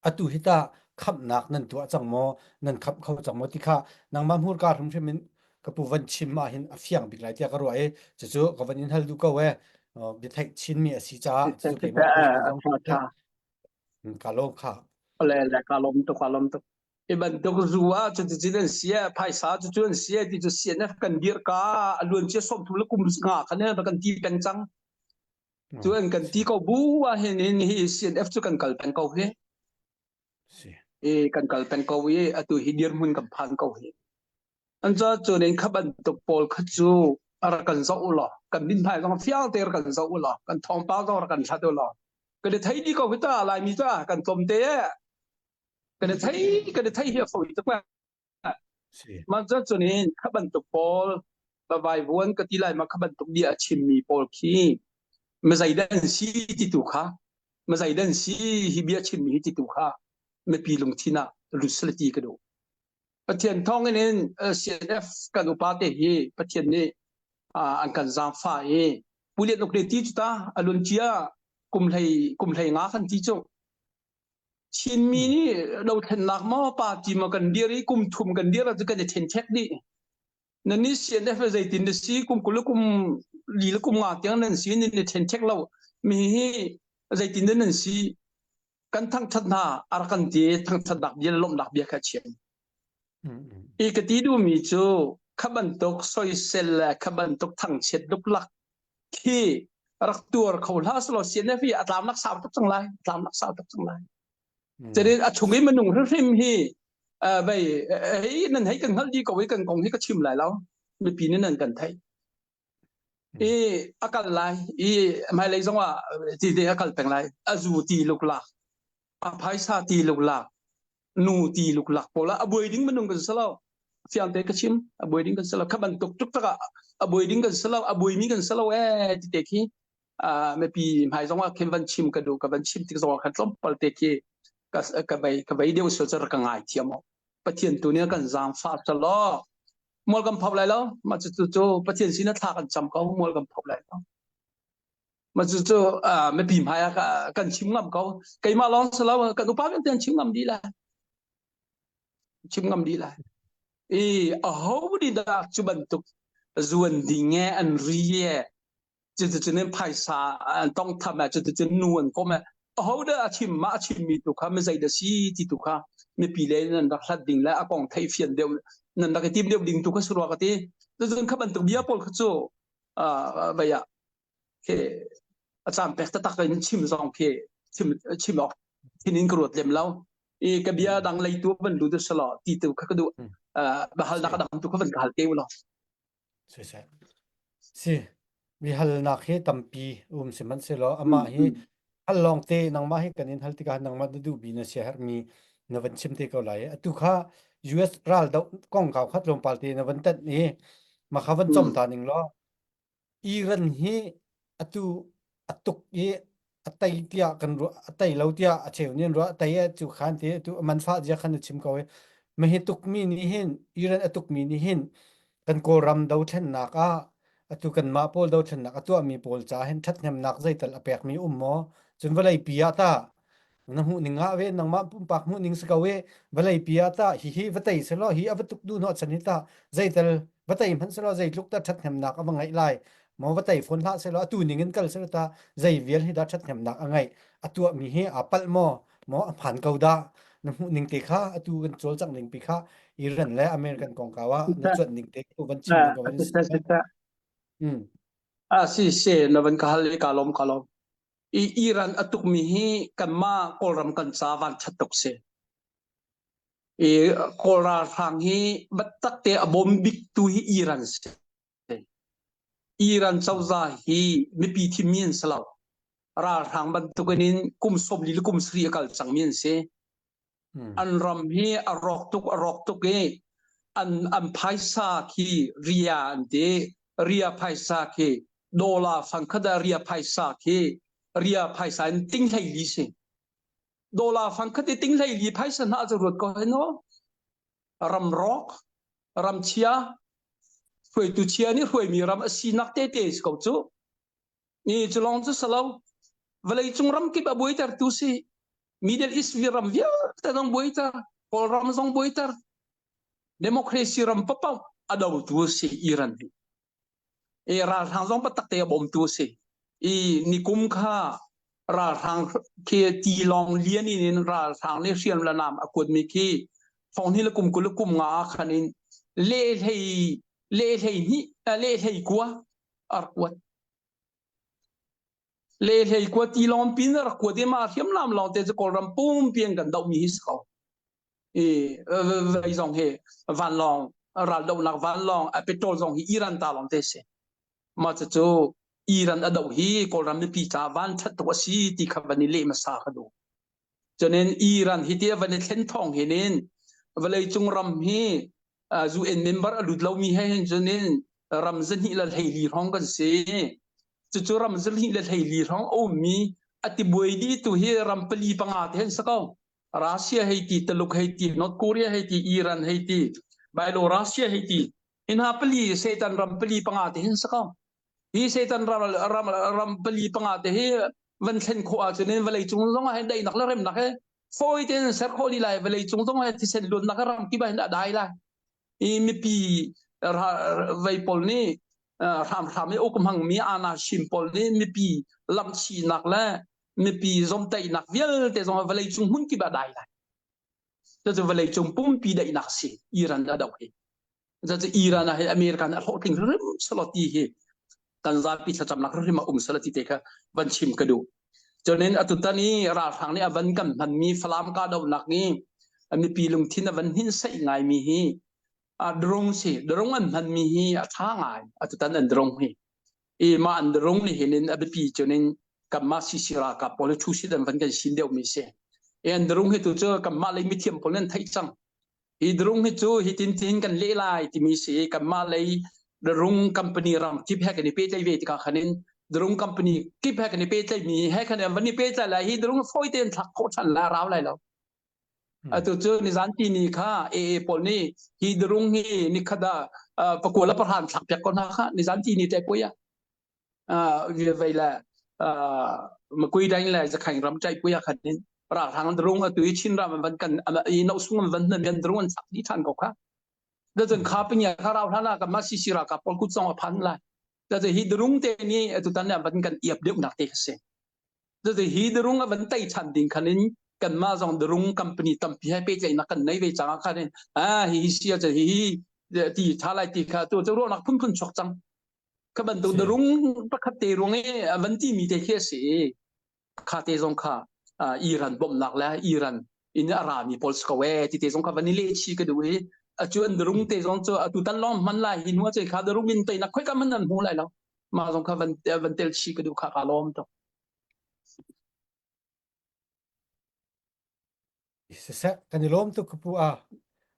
atu hi tah khamhnak nan tuah cang maw nan khamh kho cang maw ti kha nangmah hmurka hrimhrim in ka pu van chim ah hin a fiang bik lai tiah ka ruah i cucu ka van in hal duh ko e biatheih chinmi a si caah cucu keimah ka lawm kha le le ka lawm tuk ka lawm tuk i bantuk zu ah cuticun an sia phaisa cucu an sia ti cu CNF kan dir ka a luan cia 30 le kum nga khan kan ti peng cang Cu an kan ti ko bu ah hin hin hi CNF cu kan kal peng ko hi. Si. I kan kal peng ko i atu hi dirhmun kan phan ko hi. An ca cu nen kha bantuk pawl kha cu a rak kan zoh u law kan mithmai zong fiang te rak kan zoh u law kan thawngpang zong rak kan hlat u law kan i thei dih ko hi ta Laimi ta kan tlawm te kan i thei kan i thei hi a fawi tuk Si. Mah cun in kha bantuk pawl vaivuan ka ti lai ma kha bantuk bia a chimmi pawl khi mizeidah an si ti tu kha mizeidah an si hi bia chimmi hi ti tu kha mipi lungthin ah lut seh ti ka duh. Pathian thawng in in CNF kan upa te hi Pathian nih an kan zaangfah i Pu Lian Uk ti cu ta a lun cia kum hlei kum hlei nga kan ti cu Chinmi nih dothlennak maw party maw kan dir i kum thum kan dir ahcun kan i ṭhenṭhek dih. Nan nih CNF zeitin na si kum 20 le kum li le kum nga tiang nan si nan i ṭhenṭhek lo. Mi hi zeitin dah nan si kan thangṭhat hna a rak kan ti thangṭhatnak bia le lawmhnak bia kha a chim. I ka ti duhmi cu kha bantuk soisel le kha bantuk thangchiat luklak khi rak tuar kho hlah selaw CNF hi a tlamnak sau tuk cang lai tlamnak sau tuk cang lai cun a chung i minung hrimhrim hi vei hei nan hei kan hngalh dih ko i kan kong hi ka chim lai lo mipi nih nan kan theih i a kal lai i hmailei zong ah ti te a kal peng lai a zu ti luklak a phaisa ti luklak nu ti luklak pawl ah a buai ding minung kan si lo fiang te ka chim a buai ding kan si lo kha bantuk tuk tak ah a buai ding kan si lo a buai mi kan si lo eh ti te khi mipi hmai zong ah khin van chim ka duh ka van chim tik zong ah khan tlawmpal te khi ka ka bei ka bei deuh sul cu ka ngai thiam pathian tu nih kan zaangfah selaw mual kan phau lai lo mah cu cu pathian sin ah thla kan cam ko mual kan phau lai lo mah cu cu mipi hmai ah kan chim ngam ko keimah lawng si lo kan upa vialte an chim ngam dih lai chim ngam dih lai i aho nih dah cu bantuk zuan ding e an ri e cuticun in phaisa an tongtham ah cuticun nu an kom ah aho dah a chim mah a chimmi tu kha mi zei dah si ti tu kha mipi le nan rak hlat ding le a kong theih fian deuh nan rak i tim deuh ding tu kha surua ka ti cucun kha bantuk bia pawl kha cu vei ah khi a caan pek taktak in chim zong khi chim chim awk thin in ka ruat lem lo i ka bia dang lei tu van lu tu selo ti tu kha ka duh bahal nak dang tu kha van ka hal te u lo Siseh. Si, mi halnak hi tampi um sihmanhsehlaw amah hi hal lawng te nangmah hi kan in hal tikah nangmah na duhmi na siaherhmi na van chim te ko lai. Atu kha US ral doh kongkau kha tlawmpal te na van tanh i mah kha van com ta ning law Iran hi atu a tuk i a tei tiah kan ruah a tei lo tiah a cheu nih an ruah a tei ah cu khan ti atu a man fah zia khan a chim ko i mahi tukmi nih hin Iran a tukmi nih hin kan Kawlram dothlennak ah atu kanmah pawl dothlennak a tuahmi pawl ca hin ṭhathnemnak zeital a pekmi um maw cun vawlei pi ah tah na hmuh ning ah ve nangmah pumpak hmuh ning si ko i vawlei pi ah tah hihi va tei selaw hi a va tuk duh hnawh chan hi tah zeital va tei hmanh selaw zeitluk dah ṭhathnemnak a va ngeih lai maw va tei fawn hlah selaw atu ning in kal selaw ta zei vial hi dah ṭhathnemnak a ngeih a tuahmi hi aa palh maw maw a hmaan ko dah na hmuh ning te kha atu kan cawlcangh ning pi kha Iran le American kongkau ah na cuanh ning te ku van chim ning ko van si a si si na van ka hal i ka lom ka lom i Iran a tukmi hi kanmah Kawlram kan ca van ṭhat tuk si i Kawl ralhrang hi biatak te a bawm bik tu hi Iran si. Iran cozah hi mipi thimmi an si lo. Ralhrang bantukin in kum 40 le kum 70 a kal cangmi an si. An ram hi a rawk tuk a rawk tuk i an an phaisa khi ria an ti. Ria phaisa khi dollar fangkhat ah ria phaisa khi ria phaisa in ting hlei li si. Dollar fangkhat i ting hlei li phaisa hna cu ruat ko hen aw. Ram rawk, ram chia, hruaitu chia nih hruaimi ram a sinak tete si ko cu. Ni cu lawng cu salo. Vawlei cung ram kip a buaitertu si. Middle East ram vialte zong buaiter, Kawlram zong buaiter. Democracy ram papaoh a dotu si Iran hi. I ralhrang zong biatak te a bawmtu a si. I nikum kha ralhrang khi tilawng lian in in ralhrang nih hriam le nam a kuatmi khi thonghnih le kum 20 le kum nga ah khan in le hlei le hlei hnih le hlei kua a rak kuat. Le hlei kua tilawng pin a rak kuat i mah hriamnam lawng te cu Kawlram pumpi an kan dohmi hi si ko. I vei zong hi vanlawng raldohnak vanlawng a petrol zong hi Iran ta lawng te si mah cucu Iran a doh hi Kawlram mipi ca van that tuk a si ti kha van i leh hmasa ka duh cunin Iran hi ti van i thlen thawng hin in vawleicung ram hi UN member a lut lomi he hin cunin ram zahnih le hleili hrawng kan si cucu ram zahnih le hleili hrawng a ummi a tibuai dih tu hi ram pali panga te hin si ko. Russia hei ti, Taluk hei ti, North Korea hei ti, Iran hei ti, Bailo Russia hei ti. Hi hna pali Satan ram pali panga te hin sako. Hi Satan ram ram ram pali panga te hi van thlen khawh ahcun in vawlei cung zong ah hin daihnak le remnak he fawi tein ser khawh dih lai vawlei cung zong ah thisen luannak ram kip ah hin a dai lai. I mipi vei pawl nih hramhram i uk hmangmi ana sim pawl nih mipi lamhchihnak le mipi zomtaihnak vialte zong vawlei cung hmun kip ah dai lai. Cucu vawlei cung pumpi daihnak si Iran a doh hi. Cucu Iran ah hi America nih a hlawhtling hrim selaw ti hi kan zapi thlacamnak hrim a um selaw ti te kha van chim ka duh. Cunin atutan i ralhrang nih a van kan hmanmi Falam kahdohnak i mipi lungthin a van hninhsaih ngaimi hi a drone si drone an hmanmi hi a ṭha ngai atutan an drone hi i mah an drone nih hin in a biapi cunin kanmah CC ralkap pawl hi thu sit an van kan sin deuhmi si i an drone hi tu cu kanmah lei mithiam pawl nih an theih cang hi drone hi cu hi tin tin kan leh lai timi si kanmah lei drone company ram kip he kan i pehtlaih ve tikah khan in drone company kip he kan i pehtlaih mi he khan an van i pehtlaih lai hi drone fawi tein thlak khawh ṭhan la rau lai lo Atu cu nizan tini kha AA pawl nih hi drung hi nikhat ah pakua le pahran thlak piak ko hna kha nizan tini te pui ah vei le makui daing le zakhaing ram chai pui ah khan in ralhrang drung atu i Chin ram an van kan i no sung an van hnan an drung an sak dih than ko kha da cun kha pinya kha rau hlan ah kan ma sisi ralkap pawl kut zong a phan lai da hi drung te nih atu tan an van kan iap deuh nak te kha si Cuti hi darung a van tei ṭhan ding khan in kanmah zong darung company tampi he pehtlaihnak kan nei ve cang ah khan in ah hi hi sia cu hi hi ti ṭha lai ti kha tu cu ruahnak phunphun chuak cang. Kha bantuk darung pakhat te ruang i a van ti mi te khi a si i kha te zong kha Iran bawmhnak le Iran in a rami pawl si ko ee ti te zong kha van i leh chih ka duh i acu an darung te zong cu atu tan lawng hman lai hi hnu ah cun kha darung in teinak khoi ka man an hmu lai lo. Mah zong kha van van tel chih ka duh kha ka lawm tuk. Siseh, kan i lawm tuk ka pu a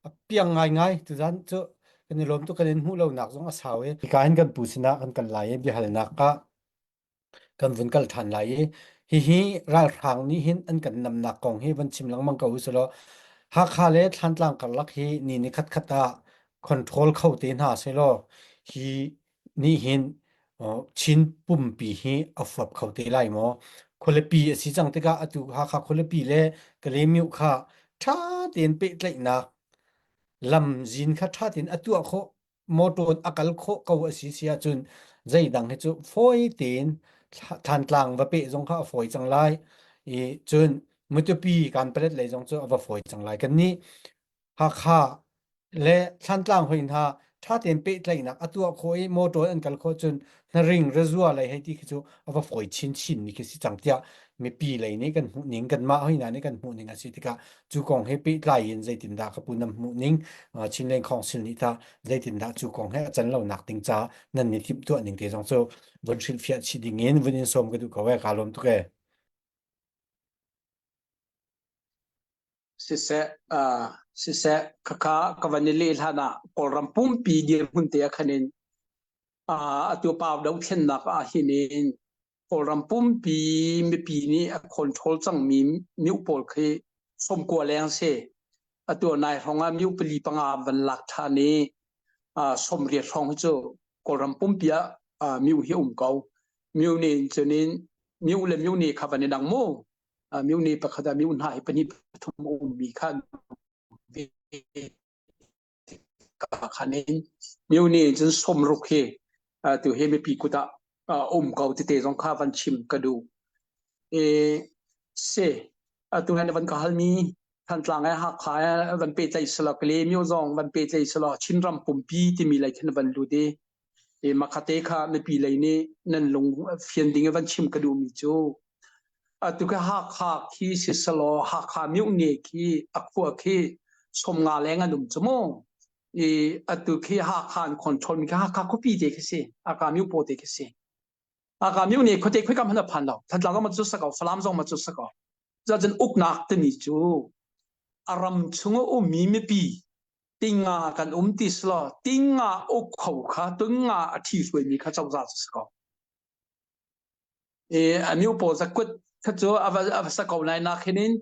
a piang ngaingai tuzan cu kan i lawm tuk kan in hmuh lonak zong a sau i hika hin kan pu sinah kan kal lai i biahalnak ah kan vun kal ṭhan lai i hihi ralhrang nih hin an kan namnak kong hi van chim lengmang ko usih law Hakha le Thlantlang karlak hi ni ni khatkhat ah control kho te hna sehlaw hi nih hin Chin pumpi hi a fuap kho te lai maw? Khualipi a si cang tikah atu Hakha khualipi le Kalaymyo kha ṭha tein pehtlaihnak lamzin kha ṭha tein a tuah khawh motor a kal khawh ko a si si ahcun zeidang hi cu fawi tein Thantlang va peh zong kha a fawi cang lai i cun Matupi Kanpalet lei zong cu a va fawi cang lai. Kannih Hakha le Thlantlang hoi hna ṭha tein pehtlaihnak a tuah khawh i motor an kal khawh cun hnaring rezua lei hei ti khi cu a va fawi chinchin mi khi si cang tiah mipi lei nih kan hmuh ning kanmah hoi hna nih kan hmuh ning a si tikah cu kong he pehtlai in zeitindah ka pu nan hmuh ning Chinland Council nih tah zeitindah cu kong he a can lonak ding ca nan ni timhtuah ning te zong cu vun hrilhfiah chih ding in vun in sawm ka duh ko e ka lawm tuk e. Siseh, uh, siseh, khakha ka van i leh hlan ah Kawlram pumpi dirhmun te ah khan in uh, atu pau dothlennak ah hin in Kawlram pumpi mipi nih a control cangmi myu pawl khi sawmkua leng si. Atu nai hrawng ah myu pali panga van lak ṭhan i uh, 80 hrawng hi cu Kawlram pumpi ah uh, myu hi um ko. Myu nih cun in myu le myu nih kha van i dang mu. Myu nih pakhat ah myu hna hi pahnih pathum a ummi kha khan in myu nih cun sawmruk hi tu hi mipi kut ah um ko tete zong kha van chim ka duh. E se atu hen van ka halmi Thantlang e Hakha e van pehtlaih selaw Kalaymyo zong van pehtlaih selaw Chinram pumpi timi lei khin van lut i e makhate kha mipi lei nih nan lung fian ding i van chim ka duhmi cu Atu khi Hakha khi siselaw Hakha myone khi a khua khi 50 leng an um cu mu. I atu khi Hakha an control mi khi Hakha khuapi te khi si. Hakha myo te khi si. Hakha myone khuate khoi kam han a phan lo. Thantlang zong ma cu sa ko, Falam zong ma cu sa ko. Cun uknak timi cu a ram chung a ummi mipi tinga kan um ti selaw tinga uk kho kha tinga a ṭhi hruaimi kha cozah cu si ko. I a myu pawl zakut kha cu a va sa ko lai nak hin in.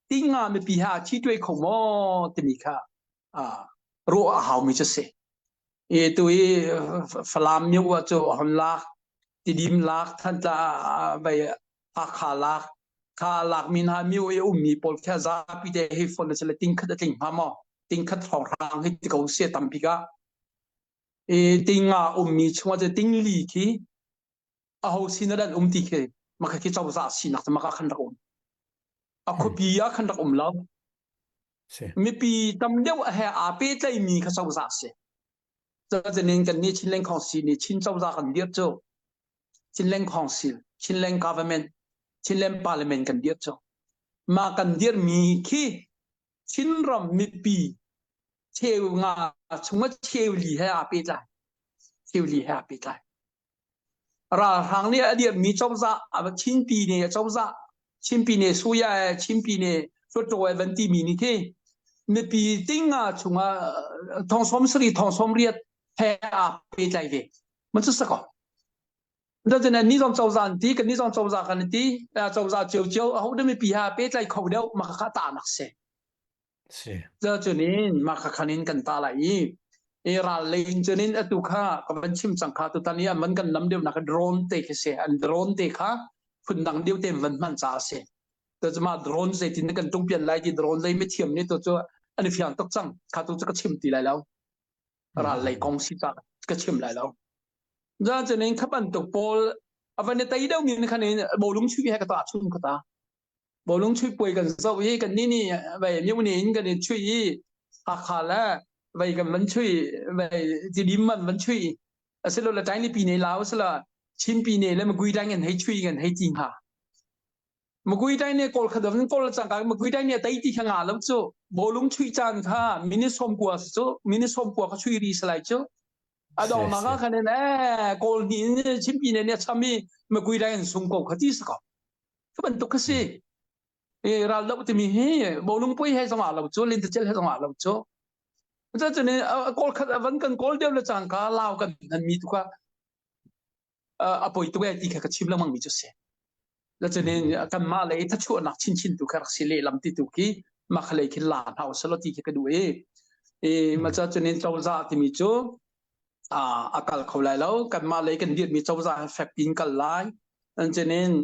Tinga mipi ha thi tuai kho maw timi kha ruah a haumi cu si. I tu i Falam myo ah cu hon lak, Tidim lak, Thantla vai Hakha lak, kha lak mi hna myo i ummi pawl kha zapi te hi phone le ting khat a tling hnga maw? Ting khat hrawnghrang hi ti ko se tampi ka. I tinga ummi chungah cu ting li khi aho sin ah an um ti khi maka khi cozah sinak cu maka khan rak um. A khuapi ah khan rak um lo. Mipi tam deuh he aa pehtlaimi kha cozah si. Cucaah kan nih Chinland Council nih Chin cozah kan dirh cu Chinland Council, Chinland Government, Chinland Parliament kan dirh cu. Mah kan dirhmi khi Chinram mipi cheu nga chungah cheu li he aa pehtlai. Cheu li he aa pehtlai. Ralhrang nih a dirhmi cozah Chinpi nih cozah Chinpi nih Suya Chinpi nih Hluttaw van timi nih khi mipi tinga chungah thong sawm sarih thong sawm riat he aa pehtlai ve. Man cu sako. Cun ni zong cozah an ti kan ni zong cozah kan ti cozah cio cio aho dah mipi ha pehtlai kho deuh maka kha ta nak si. Si. Cunin mah kha khan in kan ta lai i i ral lei in cunin atu kha ka van chim cang kha tutan i an van kan nam deuh nak drone te khi si an drone te kha phundang deuh te van hman ca a si to cu mah drone zeitin kan tungpian lai ti drone lei mithiam nih to cu an i fiang tuk cang kha tu cu ka chim ti lai lo ral lei kong si ca ka chim lai lo za cunin kha bantuk pawl a van i tei deuh mi khan in bawlung chuih he ka ta chun ka ta Bawlung chuih puai kan zoh i kan nih nih vei myone in kan i chuih i Hakha le vei kan van chuih vei Tidim man van chuih asilole Tainlipi ne Lao asila Chinpi ne le Magui dang in hei chuih kan hei ti hnga. Magui dai ne kawl kha dom kawl cangka Magui dai ne tei ti kha nga lo cu bawlung chuih caan kha minute 90 si cu minute 90 kha chuih ri salai cu a dong nak ah khan in eh kawl ni in Chinpi ne ne cham i Magui dai in sung ko kha ti sa ko. Cu bantuk kha si. I ral doh timi hi bawlung pui he zong ah lo cu lentecel he zong ah lo cu. Cucun kawl khat van kan kawl deuh le cangka lau kan hman mi tu kha a poi tuk e ti kha ka chim lengmang mi cu si. La cunin kanmah lei thachuahnak chinchin tu kha rak si lehlam ti tu khi mah kha lei khin la hna usalaw ti khi ka duh i. I ma ca cunin cozah timi cu a kal kho lai lo kanmah lei kan dirhmi cozah he fek piin kal lai an cinin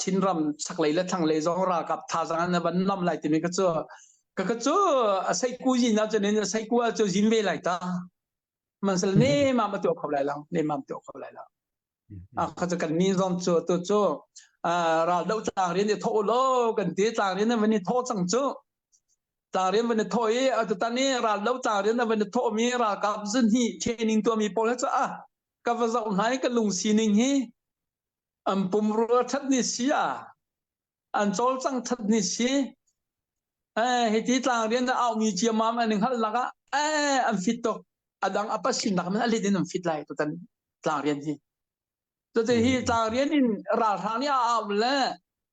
Chinram chaklei le thlanglei zong ralkap thazaang an van nam lai timi ka cu ka ka cu a seiku zin ah cunin a seiku ah cu zin ve lai ta mansal ne ma ma tuah kho lai lo ne ma tuah kho lai lo a kha cu kan ni zong cu tu cu ral do tlang rian i tho lo kan ti tlang rian van i tho cang cu tlang rian van i tho i atutan i ral do tlang rian van i tho mi ralkap zun hi training tuah mi pawl cu a ka va zoh hna i ka lung sining hi an pumrua that ni si a an cawlcang that ni si eh hiti tlang rian au mi ciamam an hngal lak ah eh an fit tuk adang apa sinak man alit in an fit lai tutan tlang rian hi Cuti hi tlang rian in ralhrang nih a au le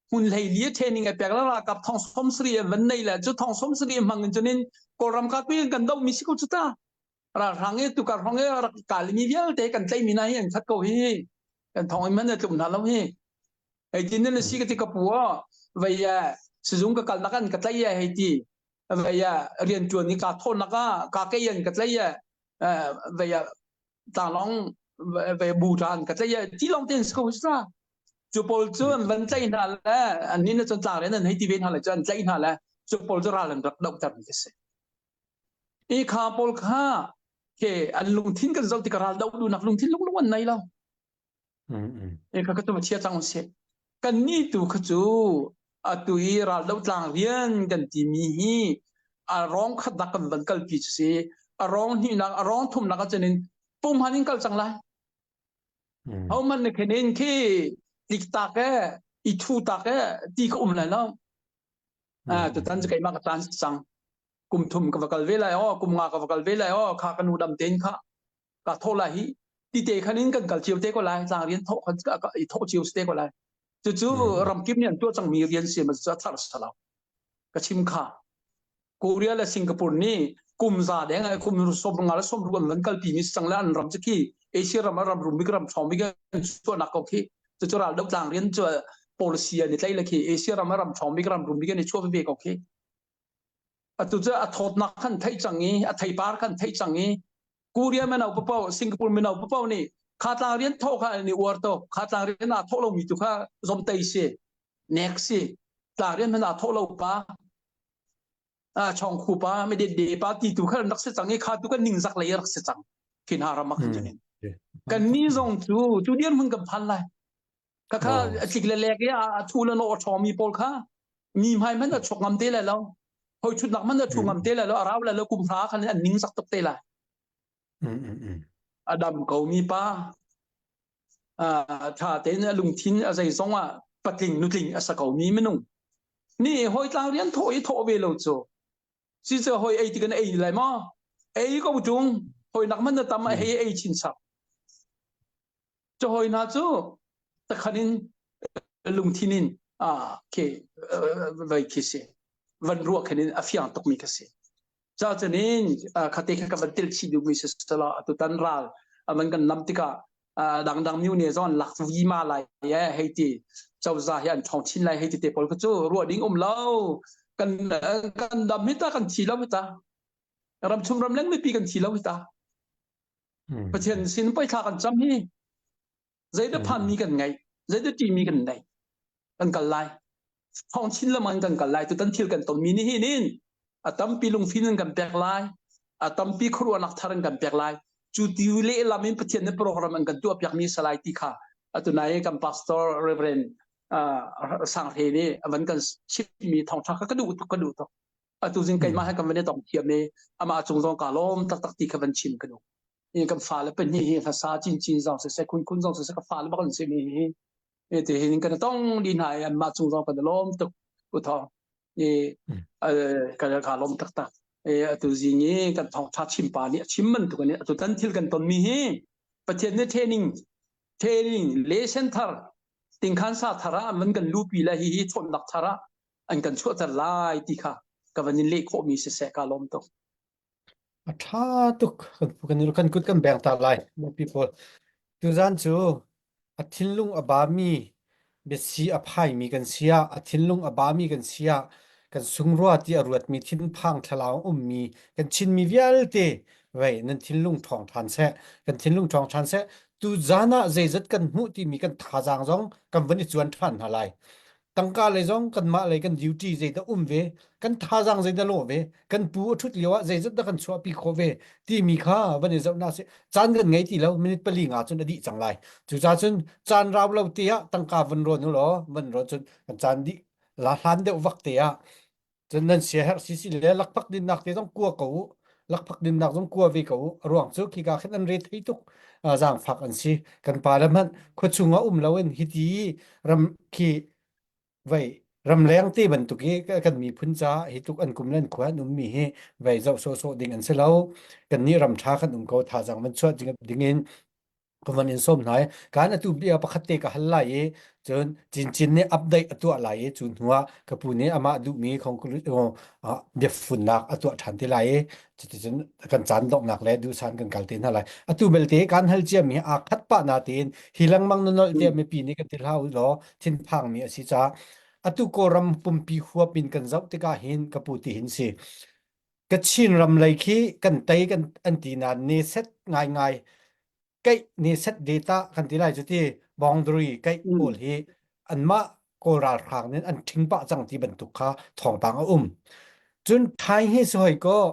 hmun hlei li training a pek le ralkap thong som sari an van nei le cu thong som sari hmang in cunin Kawlram ka pi kan doh mi si ko cu ta ralhrang i tukar hong i rak kal mi vialte kan tlai mi na hi an khat ko hi kan thong in man a tlum hna lo hi hei tin na si ka ti ka pu vei sizung ka kal nak an ka tlai ya hei ti vei rian tuan ni ka thawn nak ah ka ke an ka tlai ya vei tlanglawng ve bu ṭan ka tlai ti lawng ten ko sa cu pawl cu an van tlaih hna le an ni na cun tlang rian an hei ti ve hna le cu an tlaih hna le cu pawl cu ral an rak dohter mi ka si i kha pawl kha ke an lungthin kan zoh tik ral doh duhnak lungthin lung lung an nei lo e kha ka tu chia cang usih kan ni tu kha cu atu i ral do tlang rian kan timi hi a rong khat nak kan van kalpi cu si a rong hnihnak a rong thumnak ahcun in pumhan in kal cang lai ho man na khenin khi tik tak e i thu tak e ti ka um lai lo a tutan cu keimah ka tan cang kum thum ka va kal ve lai o kum nga ka va kal ve lai o kha ka nu dam ten kha ka tho lai hi ti te khan in kan kal cio te ko lai tlang rian thawh khan i thawh cio te ko lai cucu ramkip nih an tuah cangmi rian si ma cu a thar salau ka chim kha Korea le Singapore nih kum za deng kum som nga le som ru an van kalpi mi sang le an ram chu khi Asia ram ram rum bik ram thong bik an chuahnak ko khi cucu ral do tlang rian cu. Policy an i tlaih le khi Asia ram a ram ṭhawng bik ram rum bik an i chuah ve ko khi. Atu cu a thawtnak khan theih cang i a theipar khan theih cang i Korea mino papo Singapore mino papo nih kha tlang rian thawh kha an i uar to kha tlang rian aa thawh lomi tu kha zomtei si nek si tlang rian hmanh aa thawh lo pa chong khu pa me de de pa ti tu kha rak si cang i kha tu kan ningzak lei rak si cang khin ha ram khan chunin kan ni zong cu tu dian mun kan phan lai kha kha a tlik le lek i a thu le no a ṭhawngmi pawl kha mi hmai hmanh a chok ngam te lai lo hoi ṭhutnak hmanh a ṭhu ngam te lai lo a rau lai lo kum hra khan an ning sak tuk te lai a dam ko mi pa ṭha tein a lungthin a zeizong ah patling nutling a sa ko mi minung ni hoi tlang rian thawh i thawh ve lo cu si cu hoi ei ti kan ei lai maw ei ko ṭung hoi nak man na tam a hei ei chin chap Cu hawi hna cu takhan in lungthin in khi vai khi si van ruah khin in a fiang tukmi kha si. Ca cun in khate kha ka van tel chih duhmi si sala atu tan ral aman kan nam tikah dangdang myu ne zon lak vi ma lai ye hei ti cozah hi an ṭhawng chin lai hei ti te pawl kha cu ruah ding um lo kan kan dam hi ta kan thi lo hi ta ram chung ram leng mipi kan thi lo hi ta Pathian sin poi thla kan cam hi zeidah phanmi kan ngei zeidah ṭihmi kan nei kan kal lai thawng chin lamang kan kal lai tutan thil kan tonmi ni hin in a tampi lungfin in kan pek lai a tampi khuaruahnak thar in kan pek lai cu ti lehlam in Pathian nih program an kan tuah piakmi salai ti kha atu nai kan pastor Reverend Sang Hre nih a van kan chimmi thawngṭha kha ka duh tuk ka duh tuk atu zing keimah he kan van i tong thiam i amah cung zong ka lawm taktak ti kha van chim ka duh i kan fale pahnih hi hlasa cincin zong siseh khun khun zong siseh ka fale bak an si mi hi ti hin kan tong di hna i anmah cung zong kan lawm tuk u thawng i ka ka lawm taktak e atu zing i kan thawngtha chim pa nih a chim bantuk in atu tan thil kan ton mi hi Pathian nih training training lesson thar tingkhan sa thar ah man kan lupi la hi hi chawnnak thar ah an kan chuahter lai ti kha ka van in leh khawhmi siseh ka lawm tuk. A ṭha tuk kan kan kut kan beng ta lai people. Tuzan cu a thinlung a bami biasi a phaimi kan sia a thinlung a bami kan sia kan sungrua ti a ruatmi thinphang thlalau ummi kan Chinmi vialte vei nan thinlung ṭhawng ṭhan seh kan thinlung ṭhawng ṭhan seh tu zan ah zeizat kan hmuh timi kan thazaang zong kan van i cuan ṭhan hna lai tangka lei zong kanmah lei kan duty zeidah um ve kan thazaang zeidah lawh ve kan pu a ṭhut lio ah zeizat dah kan chuahpi khawh ve timi kha van i zoh na si caan kan ngei ti lo minute pali nga cun a dih cang lai cucaah cun caan rau lo te ah tangka van rawn u law van rawn cun kan caan dih la hlan deuh vak te ah Cun nan siaherh sisi le lakphak dinnak te zong kua ko u. Lakphak dinnak zong kua ve ko u. A ruang cu khika khin an re thei tuk. Zaangfak an si. Kan pa le hmanh khuachung ah um loin hiti ram khi vei ramleng te bantuk i kan miphun caah hi tuk an kum le an khua an ummi hi vei zoh sawhsawh ding an si lo. Kan nih ram ṭha kan um ko thazaang van chuah ding in ka van in sawm hna i kan atu bia pakhat te ka hal lai i cun cincin nih update a tuah lai i cu hnuah ka pu nih amah duhmi biafunnak a tuah ṭhan te lai i cuticun kan caan donghnak le duhsan kan kal te hna lai atu belte kan hal ciami aa khat pah na tein hi lengmang na nolh te mipi nih kan ti hlah u law thinphangmi a si caah atu Kawlram pumpi huap in kan zoh tikah hin ka pu ti hin si Kachin ram lei khi kan tei kan an ti nain ne set ngaingai keih ne set data kan ti lai cu ti boundary keih pawl hi anmah Kawl ralhrang nih an ṭhing pah cang ti bantuk kha thawngpang a um. Cun Thai hi si hoi kaw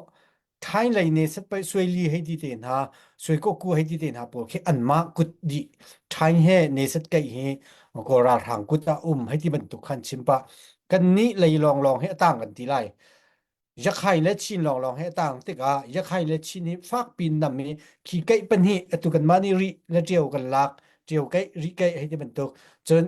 Thai lei ne set pei Suaili hei ti te hna Suaikawku hei ti te hna pawl khi anmah kut dih Thai he ne set keih hi Kawl ralhrang kut ah um hei ti bantuk khan chim pah. Kannih lei lawnglawng hi a tang kan ti lai. Yakhai le Chin lawnglawng he a tang tikah Yakhai le Chin hi fakpi in nam i khi keih pahnih atu kanmah nih rih le ṭio kan lak ṭio keih rih keih hei ti bantuk cun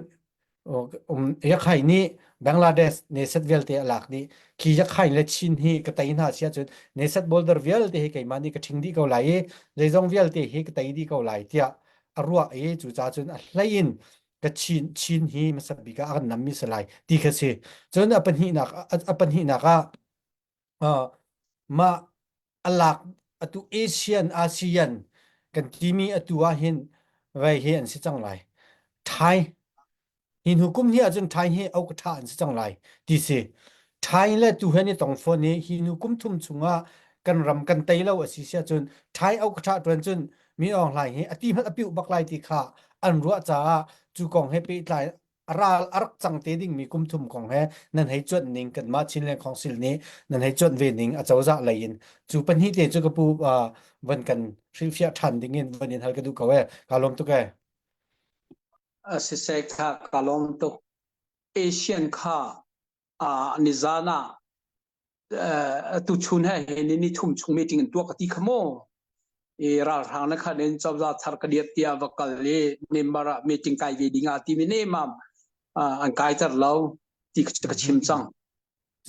Yakhai nih Bangladesh neset vialte a lak dih khi Yakhai le Chin hi ka tei hna sia cun neset border vialte hi keimah nih ka ṭhing dih ko lai i zeizong vialte hi ka tei dih ko lai tiah a ruah i cucaah cun a hlei in ka Chin Chin hi hmasa bik ah a kan nammi si lai ti kha si. Cun a pahnihnak a pahnihnak ah uh, mah a lak atu Asian ASEAN kan timi atu ah hin vei hi an si cang lai. Thai. Hi hnu kum hnih ahcun Thai hi au ka ṭha an si cang lai ti si. Thai le tu he ni tong fawn i hi hnu kum thum chungah kan ram kan tei lo a si si ahcun Thai au ka ṭha ṭuan cun Min Aung Hlaing hi a ti hmanh a piuh bak lai ti kha an ruah caah cu kong he pehtlai a ral a rak cang te dingmi kum thum kong he nan hei cuanh ning kanmah Chinland Council nih nan hei cuanh ve ning a cozah lei in cu pahnih te cu ka pu van kan hrilhfiah ṭhan ding in van in hal ka duh ko e ka lawm tuk e. Siseh kha ka lawm tuk. Asian kha nizan ah tuchun he hin ni thum chung meeting an tuah ka ti kha mu. I ralhrang na khan in cozah thar ka diat tiah va kal i member ah meeting kai ve ding ah timi ne mam an kai ter lo ti ka chim cang.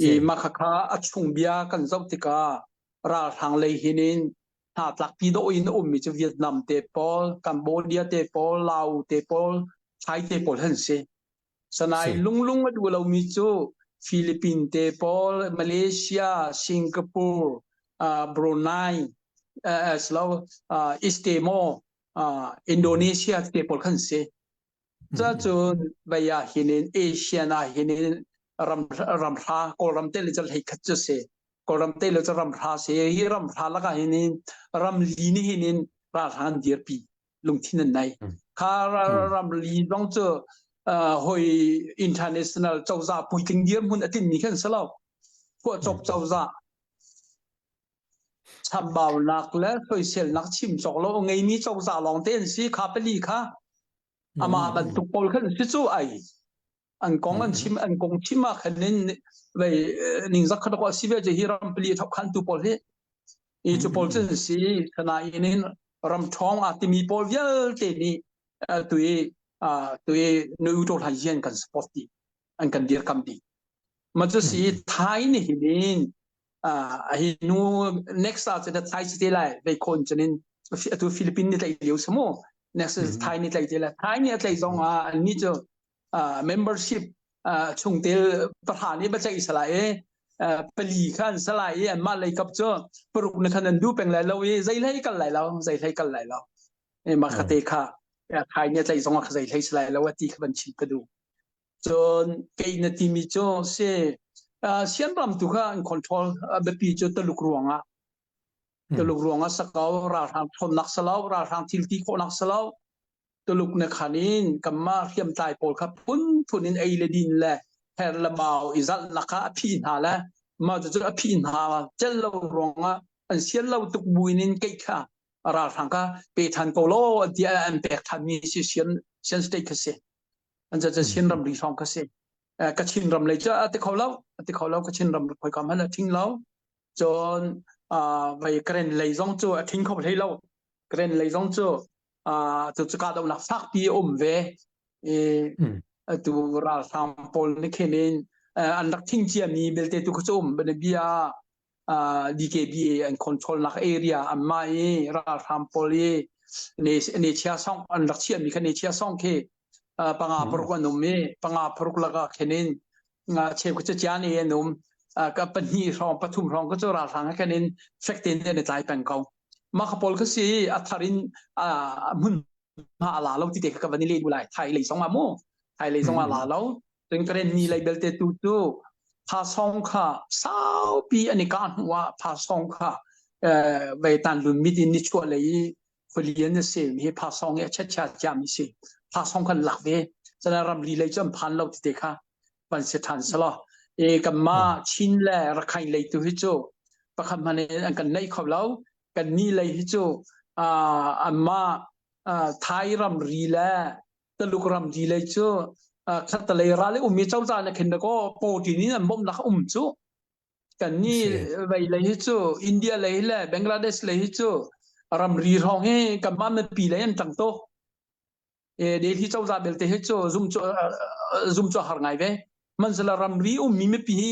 I mah khakha a chung bia kan zoh tikah ralhrang lei hin in hna tlakpi dawh in a ummi cu Vietnam te pawl, Cambodia te pawl, Lao te pawl, Thai te pawl han si. Sanai lunglung a duh lomi cu Philippines te pawl, Malaysia, Singapore, uh, Brunei, uh, slow, uh, East Timor, uh, Indonesia te pawl khan si. Cacun vei ah hinin Asian ah hinin ram ramhra Kawlram te le cu hlei khat cu si. Kawlram te le cu ramhra si. Hi ramhra lakah hinin ramli nih hinin ralhrang an dirpi lungthin an nei. Kha ramli zong cu hoi international cozah puitling dirhmun a tinmi khan si lo. Phuahcop cozah chambaunak le soiselnak chim cawk lo ngeimi cozah lawng te an si kha pali kha amah bantuk pawl khan si cu ai an kong an chim an kong chim ah khan in vei ningzak khat ko si ve je hi ram pali thok khan tu pawl hi i cu pawl cun si sana in in ram ṭhawng a timi pawl vialte nih tui tui nu to hlan hian kan support ti an kan dirkam dih ma cu si Thai nih hin hi nu next ah cun Thai si te lai vei khon cun in atu Philippine nih tlaih lio si mu next Thai nih tlaih te lai Thai nih a tlaih zong ah an nih cu membership chungtel pahra nih ba tlaih salai i pali khan salai i anmah lei kap cu paruk na khan an du peng lai lo i zei hlei kal lai lo zei hlei kal lai lo mah kha te kha Thai nih a tlaih zong ah zei hlei salai lo a ti kha van chim ka duh Cun kei na timi cu si Sianram tu kha an control biapi cu Tuluk ruangah Tuluk ruangah sakau ralhrang ṭhawnnak salo ralhrang thil ti khawhnak salo Tuluk na khan in kanmah hriamtlai pawl kha phunphun in ei le din le her le mau i zalhnak kha a phih hna le mah cucu a phih hna cel lo ruangah an sian lo tuk buin in keih kha ralhrang kha pe ṭhan ko law tiah an pek ṭhanmi si Sian Sian state kha si. An ca Chin ramri hrawng kha si. Kachin ram lei cu a ti kho lo, a ti kho lo. Kachin ram khoi kam hmanh a ṭhing lo. Cun vei Karen lei zong cu a ṭhing kho hlei lo. Karen lei zong cu cu cu kahdohnak fakpi a um ve. I atu ralhrang pawl nih khin in an rak thing ciami belte tu kha cu um. Bia DKBA an control nak area anmah i ralhrang pawl i ne chia song an rak chiahmi kha ne chia song khi panga paruk an um i panga paruk lakah khin in cheu kha chia ne an um ka pahnih hrawng pathum hrawng ka cu ralhrang he khan in fek tein an i tlai peng ko mah kha pawl kha si a thar in hmun hma a la lo ti te kha ka van i le lai thai lei zong ah mu thai lei zong ah la lo cun karen ni lei belte tu cu pha song kha saupi an i kah hnu ah pha song kha vei tan lun mit in ni chuah lei i khualian a si hi pha song hi a chet chia chiami si pha song khan lak ve cana ramri lei cu an phan lo ti te kha van si than salo e kanma Chin le Rakhine lei tu hi cu pakhat hmanh in an kan neih kho lo kan ni lei hi cu anmah Thai ramri le Taluk ramri lei cu khattalei ral i ummi cozah na khin ko pawṭin in an bawmhnak um cu kan ni vei lei hi cu India lei le Bangladesh lei hi cu ramri hrawng hi kanmah mipi lei an ṭang tuk Delhi cozah belte hi cu zum cu zum cu har ngai ve manzala ramri ummi mipi hi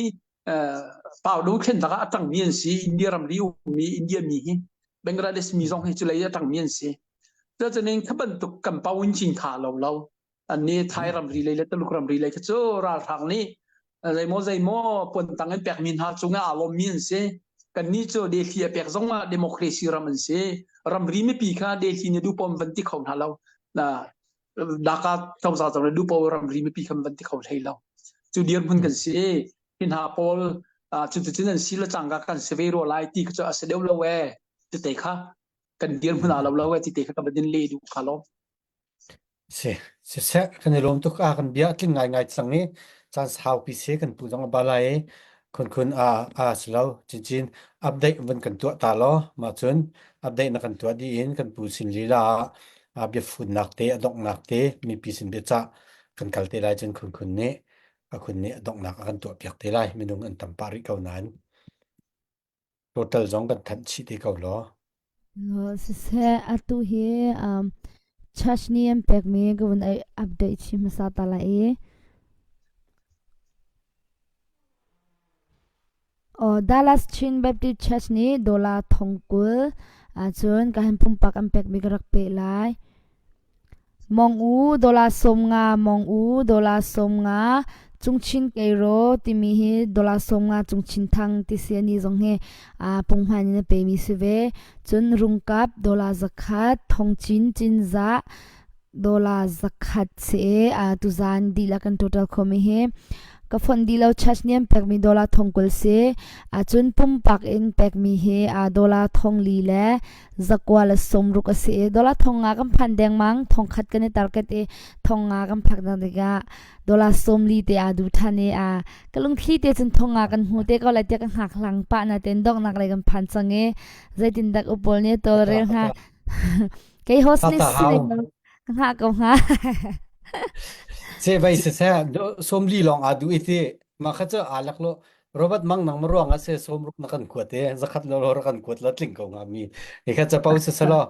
pau do thlen takah a tangmi an si India ramri ummi India mi hi Bangladesh mi zong hi cu lei a tangmi an si cucanin kha bantuk kan pau in cin kha lo lo an ni Thai ramri lei le Tuluk ramri lei kha cu ralhrang nih zeimaw zeimaw puantang in pekmi hna cungah aa lawmmi an si kan nih cu Delhi a pek zong ah democracy ram an si ramri mipi kha Delhi nih duhpom van ti kho hna lo na. Daka cozah zong le dupo ramri mipi khan van ti kho hlei lo. Cu dirhmun kan si i hi hna pawl cuticun an si le cangka kan si ve rua lai ti kha cu a si deuh lo ee. Tete kha kan dirhmun ah lo lo ee tite kha ka van in leh duh kha lo. Si, siseh kan i lawm tuk a kan bia a tling ngaingai cang i caan saupi si kan pu zong a ba lai i khunkhun a a si lo cincin update van kan tuah ta law mah cun update na kan tuah dih in kan pu sin lila ah a biafunnak te a donghnak te mipi sin biacah kan kal te lai cun khunkhun nih a khun nih a donghnak a kan tuah piak te lai minung an tam pah rih ko nain total zong kan thanh chih te ko law. Siseh, atu hi church nih an pekmi ka vun update chih hmasa ta lai i Dallas Chin Baptist Church nih dollar thong 20 ahcun ka hin pumpak an pekmi ka rak peh lai. Mong u dollar 50, mong u dollar 50, Cungchin Keiro timi hi dollar 50 Cungchin Thang ti si ani zong hi punghman in a pemi si ve. Cun Rungkap dollar 100, Thongchin Cinzah dollar 100 si i tuzan dihlak kan total khomi hi ka fonh dih lo church nih an pekmi dollar 20 si. Cun pumpak in pekmi hi dollar 4 le 160 a si i dollar 500 kan phan dengmang 1000 kan i target i 500 kan phak dang tikah dollar 40 te aa du than i a ka lungthli te cun 500 kan hmu te ko lai tiah ka hngak hlang pah na ten donghnak lei kan phan cang i zeitin dak upol nih tawlrel hnga kei host nih si ka hngah ko hnga Se vai se se 40 lawng aa du i ti mah kha cu aa lak lo Robert Mang nang ma ruang ah se 60 na kan kuat e 100 lo ro kan kuat la tling ko nga mi ni kha cha pau se salo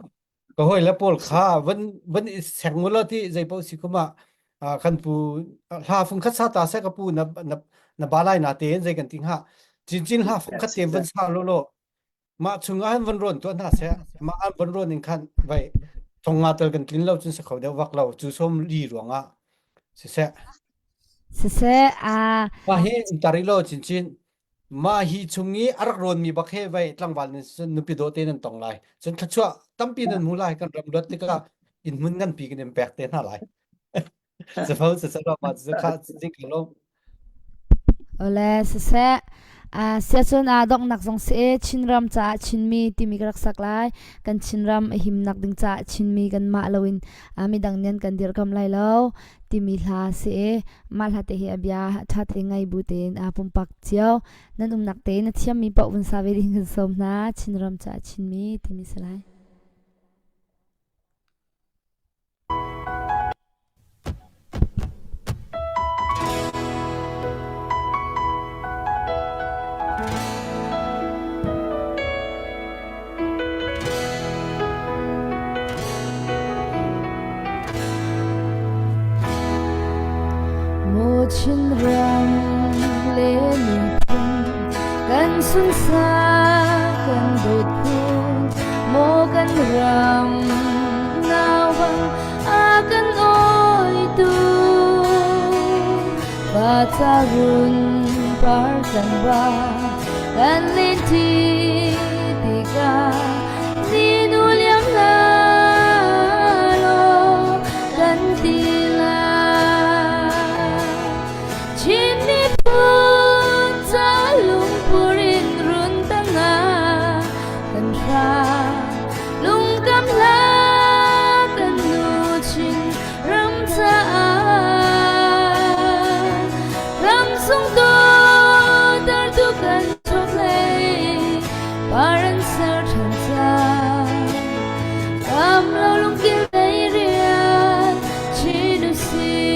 ka hoi le pawl kha van van i seng mu lo ti zei pau si kuma kan pu hla fung khat sa ta se ka pu na na na balai na te zei kan ting ha chin chin hla fung khat te van sa lo lo mah chung ah van rawn tuah hna seh mah an van rawn in khan vai 50 tel kan tlin lo cun si kho deuh vak lo cu 40 ruangah siseh Siseh a mah hi tari lo chinchin mah hi chung i a rak rawn mi bak he vai tlangval nan nupi dawh te nan tong lai cun thluachuah tampi nan hmu lai kan ram luat tikah inn hmun nganpi kan in pek te hna lai Safo sasalo ma cu kha zing lo. Ole siseh siacun aa donghnak zong si e Chinram caah Chinmi timi ka rak sak lai. Kan Chinram a himnak ding caah Chinmi kanmah loin midang nih an kan dirhkamh lai lo timi hla si e. Mah hla te hi a bia ṭha te ngai bu tein aa pumpak cio. Nan umnak tein a thiammi paoh vun sa ve ding kan sawm hna. Chinram caah Chinmi timi si lai. Maw Chinram le miphun kan sunsak kan dawt phun maw kan ram nauang a kan awitu pa run par kan ba kan len thi tikah ni nu liam la lo kan ti la Chin miphun ca lungpur in run tangah kan hra lungkam hla kan nu Chin ram caah ram sung tu kan chokhlei par an ser ṭhan cang kam lo lungkil dei rian Chin usih.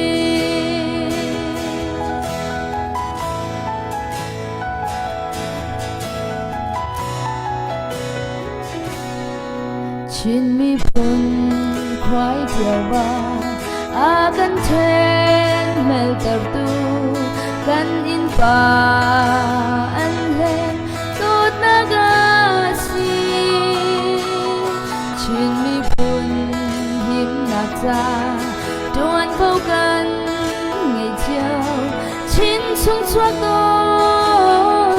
Chin miphun khuai cio ba a kan ṭhen meltertu kan innpa an hlen dawtnak a si. Chin miphun himnak ca ṭuanvo kan ngei cio. Chin chung chuak dawtnak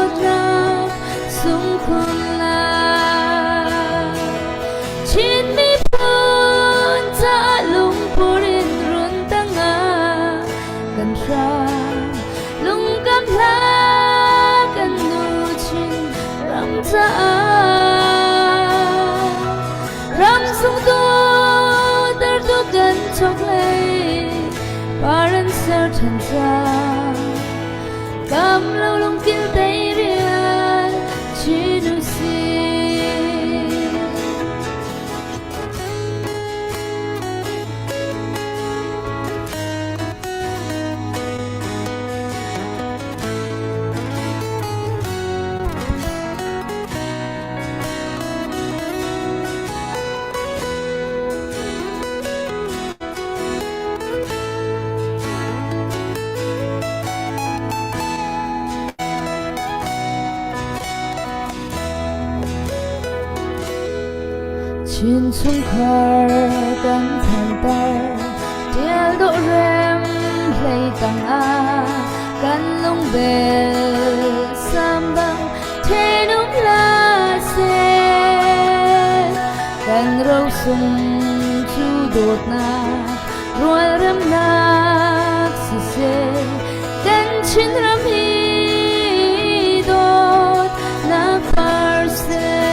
sungkhun lai. Chin miphun caah lungpur in lungkil teirial chin usih. Chin chungkhar kan thantar tial dawh rem hlei tang ah kan lungbel sambang thenum la seh kan rosung cu dawtnak rualremnak siseh kan Chinram hi dawtnak par seh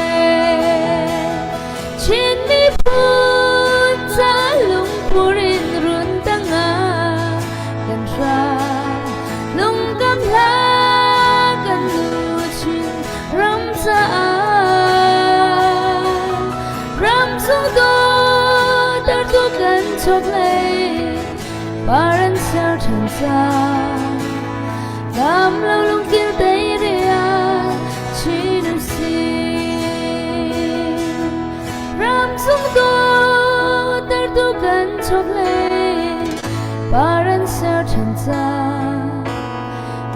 Chin miphun ca lungpur in run tangah kan hram lungkam hla kan luchin ram caah ram chung dawt tu kan chawklei par an ser ṭhan cang Lam lo lungkil teirial chin usih ram chung dawt tu kan chawklei par an ser ṭhan cang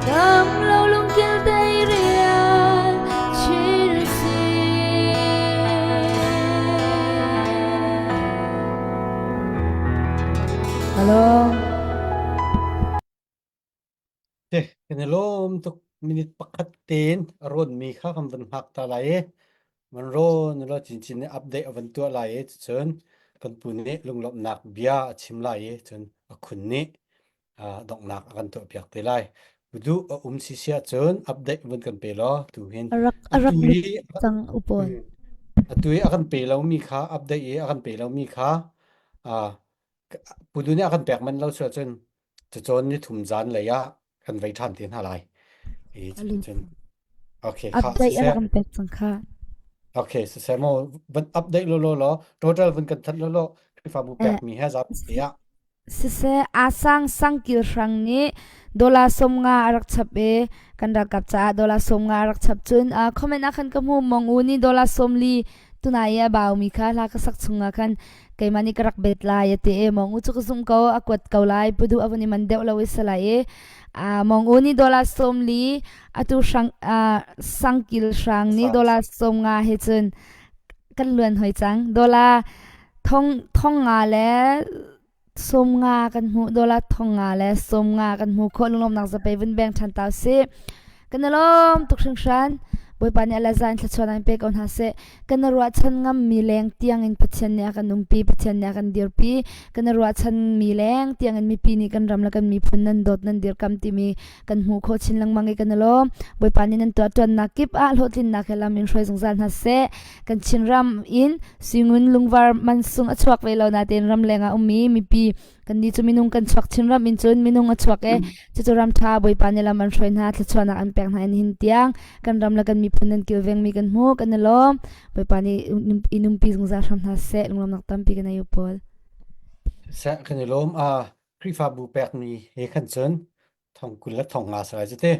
Dam lo lungkil teirial chin usih. Hello. Te, kan i lawm tuk minute pakhat tein a rawn mi kha kan van hngak ta lai i van rawn lo chinchin nih update a van tuah lai i cun kan pu nih lunglawmhnak bia a chim lai i cun a khun nih donghnak a kan tuahpiak te lai. Duh a um si si ahcun update vun kan pe law tu hin Rak a atu rak lut i cang upawn. atu i a kan pe lomi kha update i a kan pe lomi kha pudu nih a kan pek man lo si ahcun cacawn ni thum zan lei ah kan vei ṭhan te hna lai. I cun okay kha Update a siseh rak kan pek cang kha. okay siseh mo van update lo lo law total vun kan that lo lo Khrihfabu Eh, pek mi he zapi te ah Siseh, Asang sangkil hrang nih dollar 50 a rak chap i kan ralkap caah dollar 50 a rak chap. Cun uh, comment ah khan ka hmu Mong U nih dollar 40 tunai i a baumi kha hla ka sak chungah khan keimah nih ka rak bet lai a ti i Mong U cu ka zumh ko a kuat ko lai pudu a vun i man deuh lo i salai i uh, Mong U nih dollar 40 atu hrang uh, sangkil hrang nih dollar 50 he cun kan luan hoi cang dollar thong thong nga le 50 kan hmuh dollar 50 le 50 kan hmuh khawh lunglawmnak zapei vun beng ṭhan ta usih kan i lawm tuk hringhran Bawipa nih a zan thluachuah in pe ko hna seh kan i ruahchan ngammi leng tiang in Pathian nih a kan umpi Pathian nih a kan dirpi kan i ruahchan mi leng tiang in mipi nih kan ram le kan miphun nan dawt nan dirkam timi kan hmuh khawh chin lengmang i kan i lawm Bawipa nih nan tuah ṭuannak kip ah hlawhtlinnak he lam in hruai zungzal hna seh kan Chinram in Suingun lungvar mansung a chuak ve lo natein ramleng ah ummi mipi kannih cu minung kan chuak Chinram in cun minung a chuak e cucu ram ṭha Bawipa nih lam an hruai hna thluachuahnak an pek hna in hin tiang kan ram le kan miphun nan kilvengmi kan hmu kan i lawm Bawipa nih in umpi zungzal hram hna seh lunglawmnak tampi kan ei u pawl Seh kan i lawm a Khrihfabu pekmi he khan cun thong 20 le thong nga salai cu te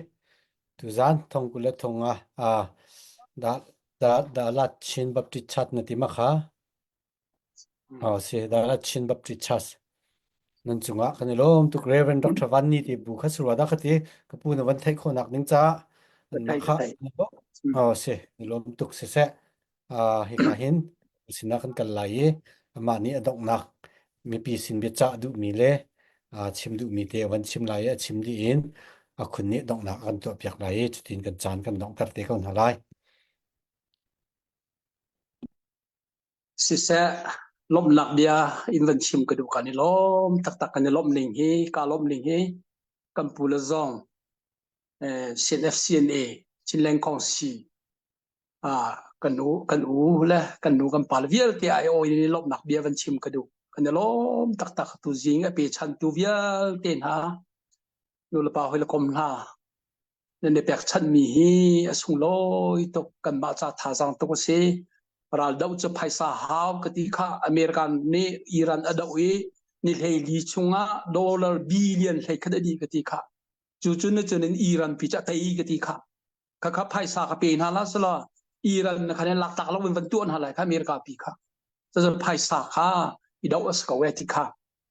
Tuzaan thong 20 le thong nga ah da da Dalat Chin Baptist Church na ti ma kha? Oh si Dalat Chin Baptist Church nan cungah kan i lawm tuk Reverend Dr. Van Ni ti bu kha surwa da kha ti ka pu na van theih khawhnak ding caah Ka an thei mah ka kha thei. oh si i lawm tuk siseh hika hin sinah kan kal lai i amah nih a donghnak mipi sin biacah duhmi le chim duhmi te a van chim lai i a chim dih in a khun nih donghnak a kan tuahpiak lai i cutin kan caan kan donghter te ko hna lai. Siseh, lawmhnak bia in van chim ka duh kan i lawm taktak kan i lawmh ning hi ka lawmh ning hi kan pu le zong eh, CNFCNA Chinland Kongsi ah kan u kan u le kan nu kan pa le vialte ai aw in lawmhnak bia van chim ka duh kan i lawm taktak tu zing a pe chan tu vialte hna nu le pa hoi le kom hna. Nan i pekchanhmi hi a sunglawi tuk. Kanmah ca thazaang tuk a si. Raldoh cu phaisa hau ka ti kha American nih Iran a doh i ni 14 chungah dollar billion 11 a dih ka ti kha. Cu cun na cun in Iran pi cu a tei ka ti kha. Khakha phaisa ka pe hna la sala Iran na khan lak tak lo in van tuah hna lai kha America pi kha. Cun phaisa kha i doh a si ko e ti kha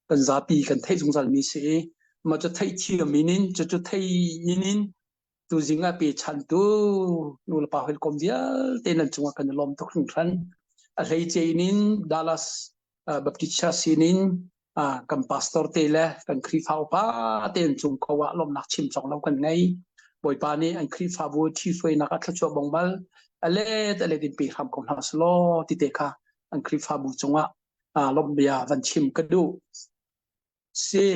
kan zapi kan theih zungzal mi si i ma cu theih thiam in in cu cu thei in in tu zing ah pe chan tu nu le pa hawikom vialte nan cungah kan i lawm tuk hringhran. A hleice in Dallas Baptist Church sin in kan pastor te le kan Khrihfa upa te an cung ko ah lawmnak chim cawk lo kan ngei. Bawipa nih an Khrihfabu ṭhihruainak ah thluachuah bongbal a let a let in pe hram ko hna selaw ti te kha an Khrihfabu cungah lawmh bia van chim ka duh. Si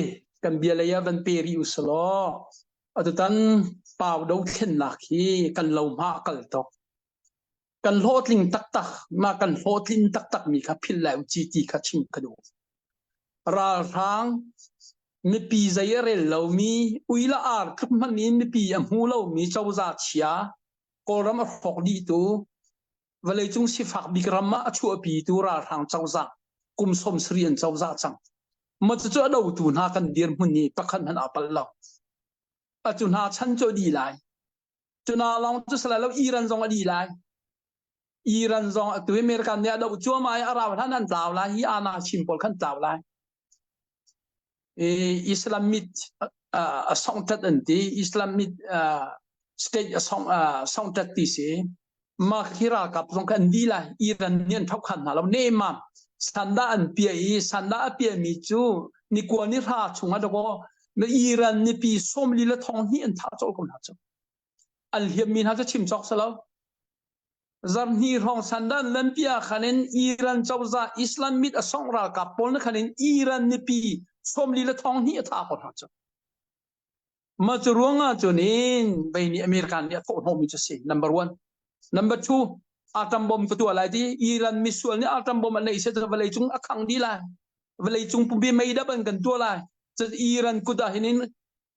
kan bia lei ah van pe rih u selaw atutan pau dothlennak hi kan lo hma kal tuk. Kan hlawhtling taktak mah kan hlawhtlin taktak mi kha philh lai u ci ti kha chim ka duh. Ralhrang mipi zei a rel lomi ui le ar tluk hmanh in mipi a hmu lomi cozah chia Kawlram a hrawk dihtu vawleicung sifak bik ram ah a chuahpitu ralhrang cozah kum 70 an cozah cang. Mah cucu a dotu hna kan dirhmun hi pakhat hmanh aa palh lo. Atu hna chan cu a dih lai. Cu hna lawng cu si lai lo Iran zong a dih lai. Iran zong atu American nih a doh cuahmah i a rau hlan an tlau lai. Hi ana chin pawl khan tlau lai. Islamic a songtat an ti. Islamic state a song songtat ti si. Mah khi ralkap zong kha an di lai. Iran nih an thokhan hna lo. Nemam sanda an pia i sanda a piami cu ni kua ni hra chungah dakaw na Iran mipi 40 le thong hnih an thah colh ko hna cu. An hliammi hna cu chim cawk si lo. Zarhni hrawng sandan lanpia khan in Iran cozah Islamist a songh ralkap pawl na khan in Iran mipi 40 le thong hnih a thah ko hna cu. Mah cu ruangah cun in vei nih American nih a thawh hnawhmi cu si. Number one. Number two, atom bomb ka tuah lai ti Iran misual nih atom bomb an neih se vawlei cung a khang dih lai. Vawlei cung pumpi meidap an kan tuah lai. Cun Iran kut ah hin in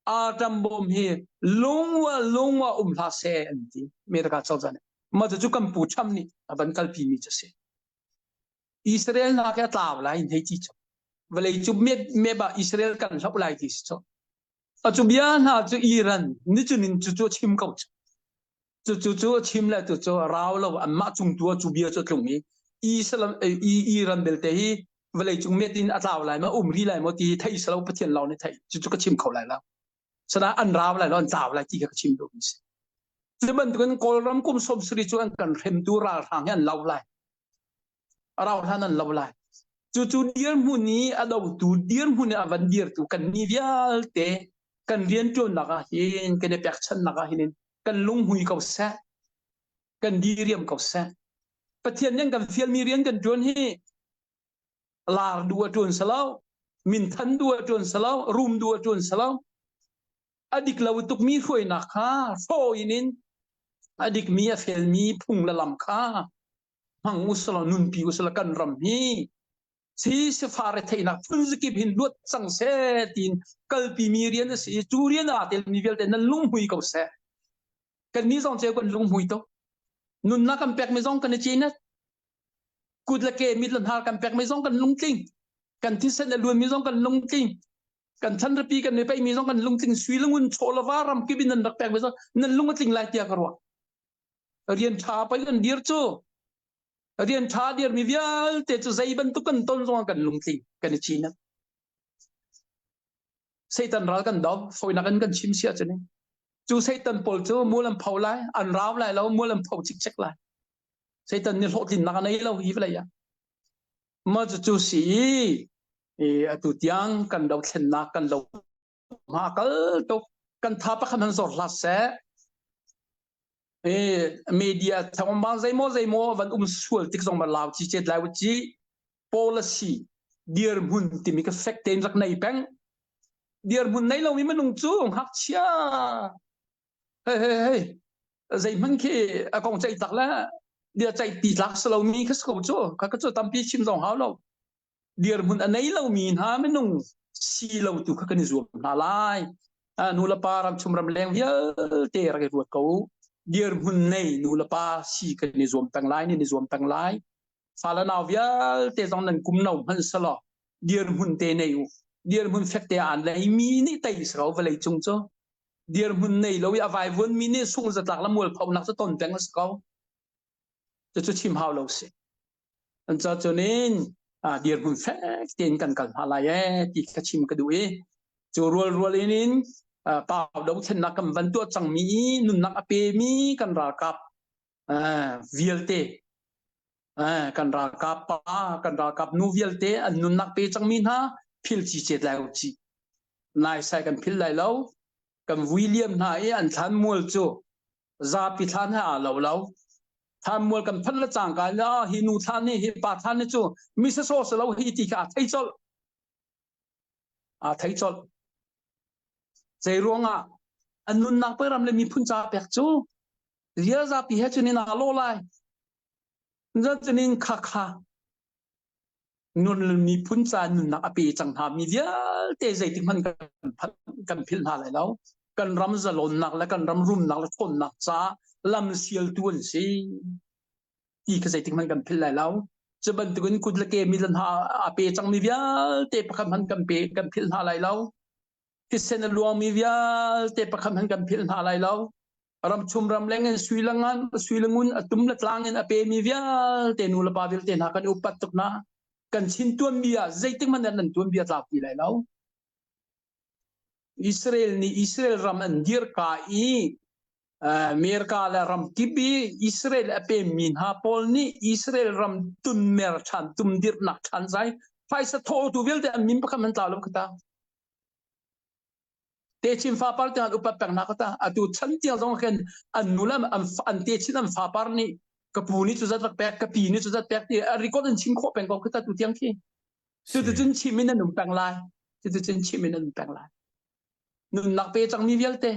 atom bomb hi lungwa lungwa um hlah seh an ti. America cozah nih. Mah cu kan pu Trump nih a van kalpi mi cu si. Israel hna khi a tlau lai in hei ti cu. Vawlei cu mep ah Israel kan hloh lai ti si cu. A cu bia hna cu Iran nicun in cucu a chim ko cu. Cu cu cu a chim le tu cu rau lo anmah cung tu ah cu bia cu a tlung i Islam Iran belte hi vawlei cung met in a tlau lai maw um rih lai maw ti thei salo Pathian lawng nih thei cucu ka chim kho lai lo. Sana an rau lai lo an tlau lai ti kha ka chim duhmi si. Cu bantukin Kawlram kum 70 cu an kan hremtu ralhrang hi an lo lai. Rau hlan an lo lai. Cucu dirhmun i a dotu dirhmun i a van dirtu kan ni vialte kan rianṭuannak ah hin kan i pekchanhnak ah hin kan lunghmui ko seh. Kan diriam ko seh. Pathian nih kan fialmi rian kan ṭuan hi lar duh a ṭuan salo, minthan duh a ṭuan salo, rum duh a ṭuan salo. A dik lo tukmi hruainak kha hrawh in in a dikmi a felmi phung le lam kha hmang usalaw nunpi usalaw kan ram hi si sifar retheihnak phun zakip hin luat cang seh tiin kalpi mi rian a si i cu rian aa telmi vialte nan lunghmui ko seh. Kan nih zong ceu kan lunghmui tuk. Nunnak kan pekmi zong kan i cinet. Kut le ke mit le hnar kan pekmi zong kan lungtling. Kan thisen a luanmi zong kan lungtling. Kan thanrapi kan i peihmi zong kan lungtling. Sui le ngun chaw le va ram kip in nan rak pekmi zong nan lung a tling lai tiah ka ruah. Rian ṭha pei kan dir cu. Rian ṭha dirmi vialte cu zei bantuk kan ton zongah kan lungtling kan i cinak. Satan ral kan do fawinak in kan chim sia cu ni. Cu Satan pawl cu mual an pho lai, an rau lai lo, mual an pho cikcek lai. Satan nih hlawhtlinnak a nei lo hi vawlei ah. Mah cu si i atu tiang kan dothlennak kan lo hma kal tuk kan tha pakhat han zor hlah seh. Media thawngpang zeimaw zeimaw van um sual tik zong ma lau chi chet lai chi policy dirhmun timi ka fek tein rak nei peng dirhmun nei lomi minung cu ngakchia hei hei hei zeihmanh khi a kong ceih tak le bia ceih ti tlak si lomi kha si ko cu kha ka cu tampi chim zong hau lo dirhmun a nei lomi hna minung si lo tu kha kan i zuam hna lai. Nu le pa ramchung ramleng vialte rak i ruat ko u. Dirhmun nei nu le pa si kan i zuam peng lai, nan i zuam peng lai. Fale nau vialte zong nan kum no hmanh selaw dirhmun te nei u. Dirhmun fek te aan lei mi nih tei si ko vawlei cung cu. Dirhmun nei lo i a vaivuan mi nih sung zatlak le mualphonak cu ton peng a si ko. Cucu chim hau lo si. An ca cunin dirhmun fek tein kan kal hna lai ee ti kha chim ka duh i cu rualrual in in pau dothlennak kan van tuah cangmi i nunnak a pemi kan ralkap vialte kan ralkap pa kan ralkap nu vialte an nunnak pe cangmi hna phil ci cet lai u ci nai sai kan phil lai lo kan vui liam hna i an thlan mual cu zapi thlan he aa lo lo thlanmual kan phanh le cangka in ah hi nu thlan ni hi pa thlan ni cu mi sasaw si lo hi ti kha aa thei colh aa thei colh zei ruangah an nunnak pe ram le miphun ca pek cu zia zapi he cun in aa lo lai zan cun in kha kha nun miphun ca nunnak a pe cang hna mi vialte zeitik hmanh kan kan philh hna lai lo kan ram zalonnak le kan ram rumnak le ṭhawnnak ca lam sialtu an si ti kha zeitik hmanh kan philh lai lo cu bantukin kut le ke mi le hna a pe cangmi vialte pakhat hmanh kan pe kan philh hna lai lo thisen a luangmi vialte pakhat hmanh kan philh hna lai lo ramchum ramleng in sui le ngan sui le ngun a tum le tlang in a pemi vialte nu le pa vialte hna kan upat tuk hna kan chin tuanbia ah zeitik hmanh nan tuanbia tlau ti lai lo Israel nih Israel ram an dir ka i America le ram kip i Israel a pemmi hna pawl nih Israel ram tunmer ṭhan tumdirhnak ṭhan zai phaisa thawtu vialte an min pakhat man tlau lo khata Techin fapar tiang an upat peng hna kata atu chan tiang zong khin an nu le an an techin an fapar nih ka pu nih cu zat rak pek ka pi nih cu zat pek ti a record in chim khawh peng ko khata tu tiang khi cuticun chim in an um peng lai cuticun chim in an um peng lai nunnak pe cangmi vialte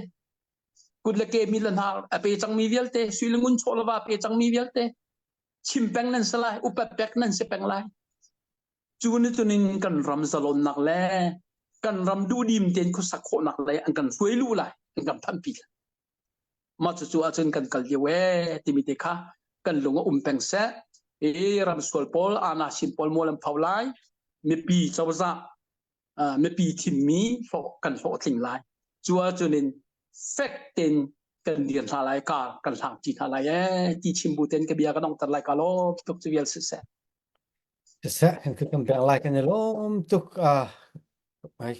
kut le ke mi le hna a pe cangmi vialte sui le ngun chaw le va pe cangmi vialte chim peng nan si lai upat pek nan si peng lai Cu ni cunin kan ram zalonnak le kan ram duhdim tein khuasak khawhnak lei an kan hruai lu lai, an kan phanpi lai. Mah cucu ahcun kan kal lio ee timi te kha kan lung a um peng seh. I ram sual pawl, ana sin pawl mual an pho lai. Mipi cozah, mipi thimmi hlawh kan hlawhtling lai. Cu ahcun in fek tein kan dir hna lai, ka kan hlang ṭi hna lai ee ti chim bu tein ka bia ka donghter lai ka lawm tuk cu vial siseh. Siseh, kan kan pek lai kan i lawm tuk. Ah,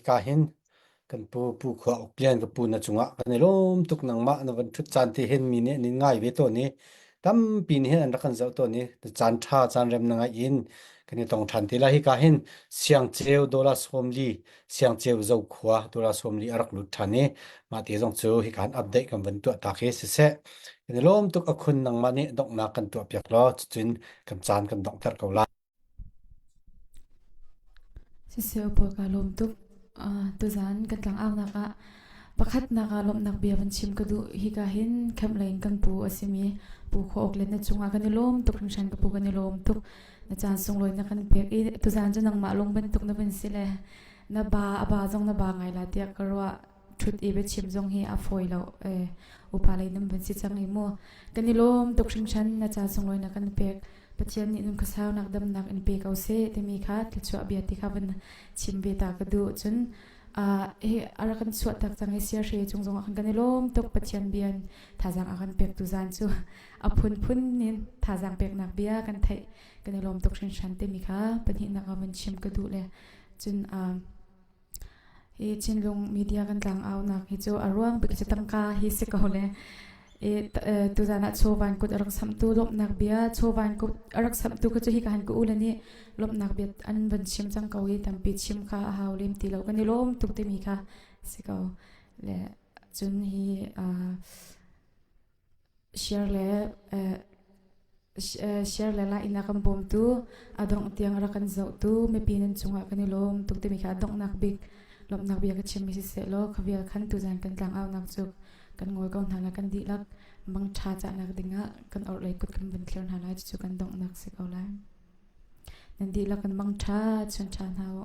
ka hin kan pu pu khua uk lian ka pu na cungah kan i lawm tuk nangmah na van ṭhut caan te hin mi nih an in ngai ve tawn i tampi nih hin an rak kan zoh tawn i caan ṭha caan rem na ngaih in kan i tong ṭhan te lai hi ka hin siangceu dollar 40 siangceu zokhua dollar 40 a rak lut ṭhan i mah te zong cu hi ka han update kan van tuah ta khi siseh kan i lawm tuk a khun nangmah nih donghnak kan tuah piak law cucun kan caan kan donghter ko lai. Siseh pawl ka lawm tuk. Uh, tuzan kan tlang aunak ah pakhatnak ah lawmhnak bia van chim ka duh hika hin camp lei in kan pu a simi pu Khua Uk le na cungah kan i lawm tuk hringhran ka pu kan i lawm tuk na caan sunglawi na kan pek i tuzan cu nangmah lung bantuk na van si le na ba a ba zong na ba ngai la tiah ka ruah ṭhut i biachim zong hi a fawi lo eh upa lei nan van si cang i mu kan i lawm tuk hringhran na ca sunglawi na kan pek Pathian nih nun khuasaunak damnak in pe ko seh timi kha thluachuah bia ti kha van chim ve ta ka duh cun hi a rak kan chuah tak cang i siahre cung zong ah kan i lawm tuk Pathian bia in thazaang a kan pek tu zan cu a phunphun in thazaang peknak bia kan theih kan i lawm tuk hringhran timi kha pahnihnak ah van chim ka duh le cun Hi Chinlung media kan tlangaunak hi cu a ruang bik cu tangka hi si ko le i tuzan ah chawvan kut a rak samhtu lawmhnak bia chawvan kut a rak samhtu kha cu hika han ka u le nih lawmhnak bia an van chim cang ko i tampi chim kha a hau lem ti lo kan i lawm tuk timi kha si ko le cun hi share le share le like in a kan bawmtu a dongh tiang a rak kan zohtu mipi nan cungah kan i lawm tuk timi kha a donghnak bik lawmhnak bia ka chimmi siseh law khavial khan tuzan kan tlang aunak cu kan ngol ko hna la kan dihlak mangṭha cahnak dingah kan orhlei kut kan van thlir hna lai cucu kan donghnak si ko lai nan dihlak kan mangṭha chun ṭha hna u.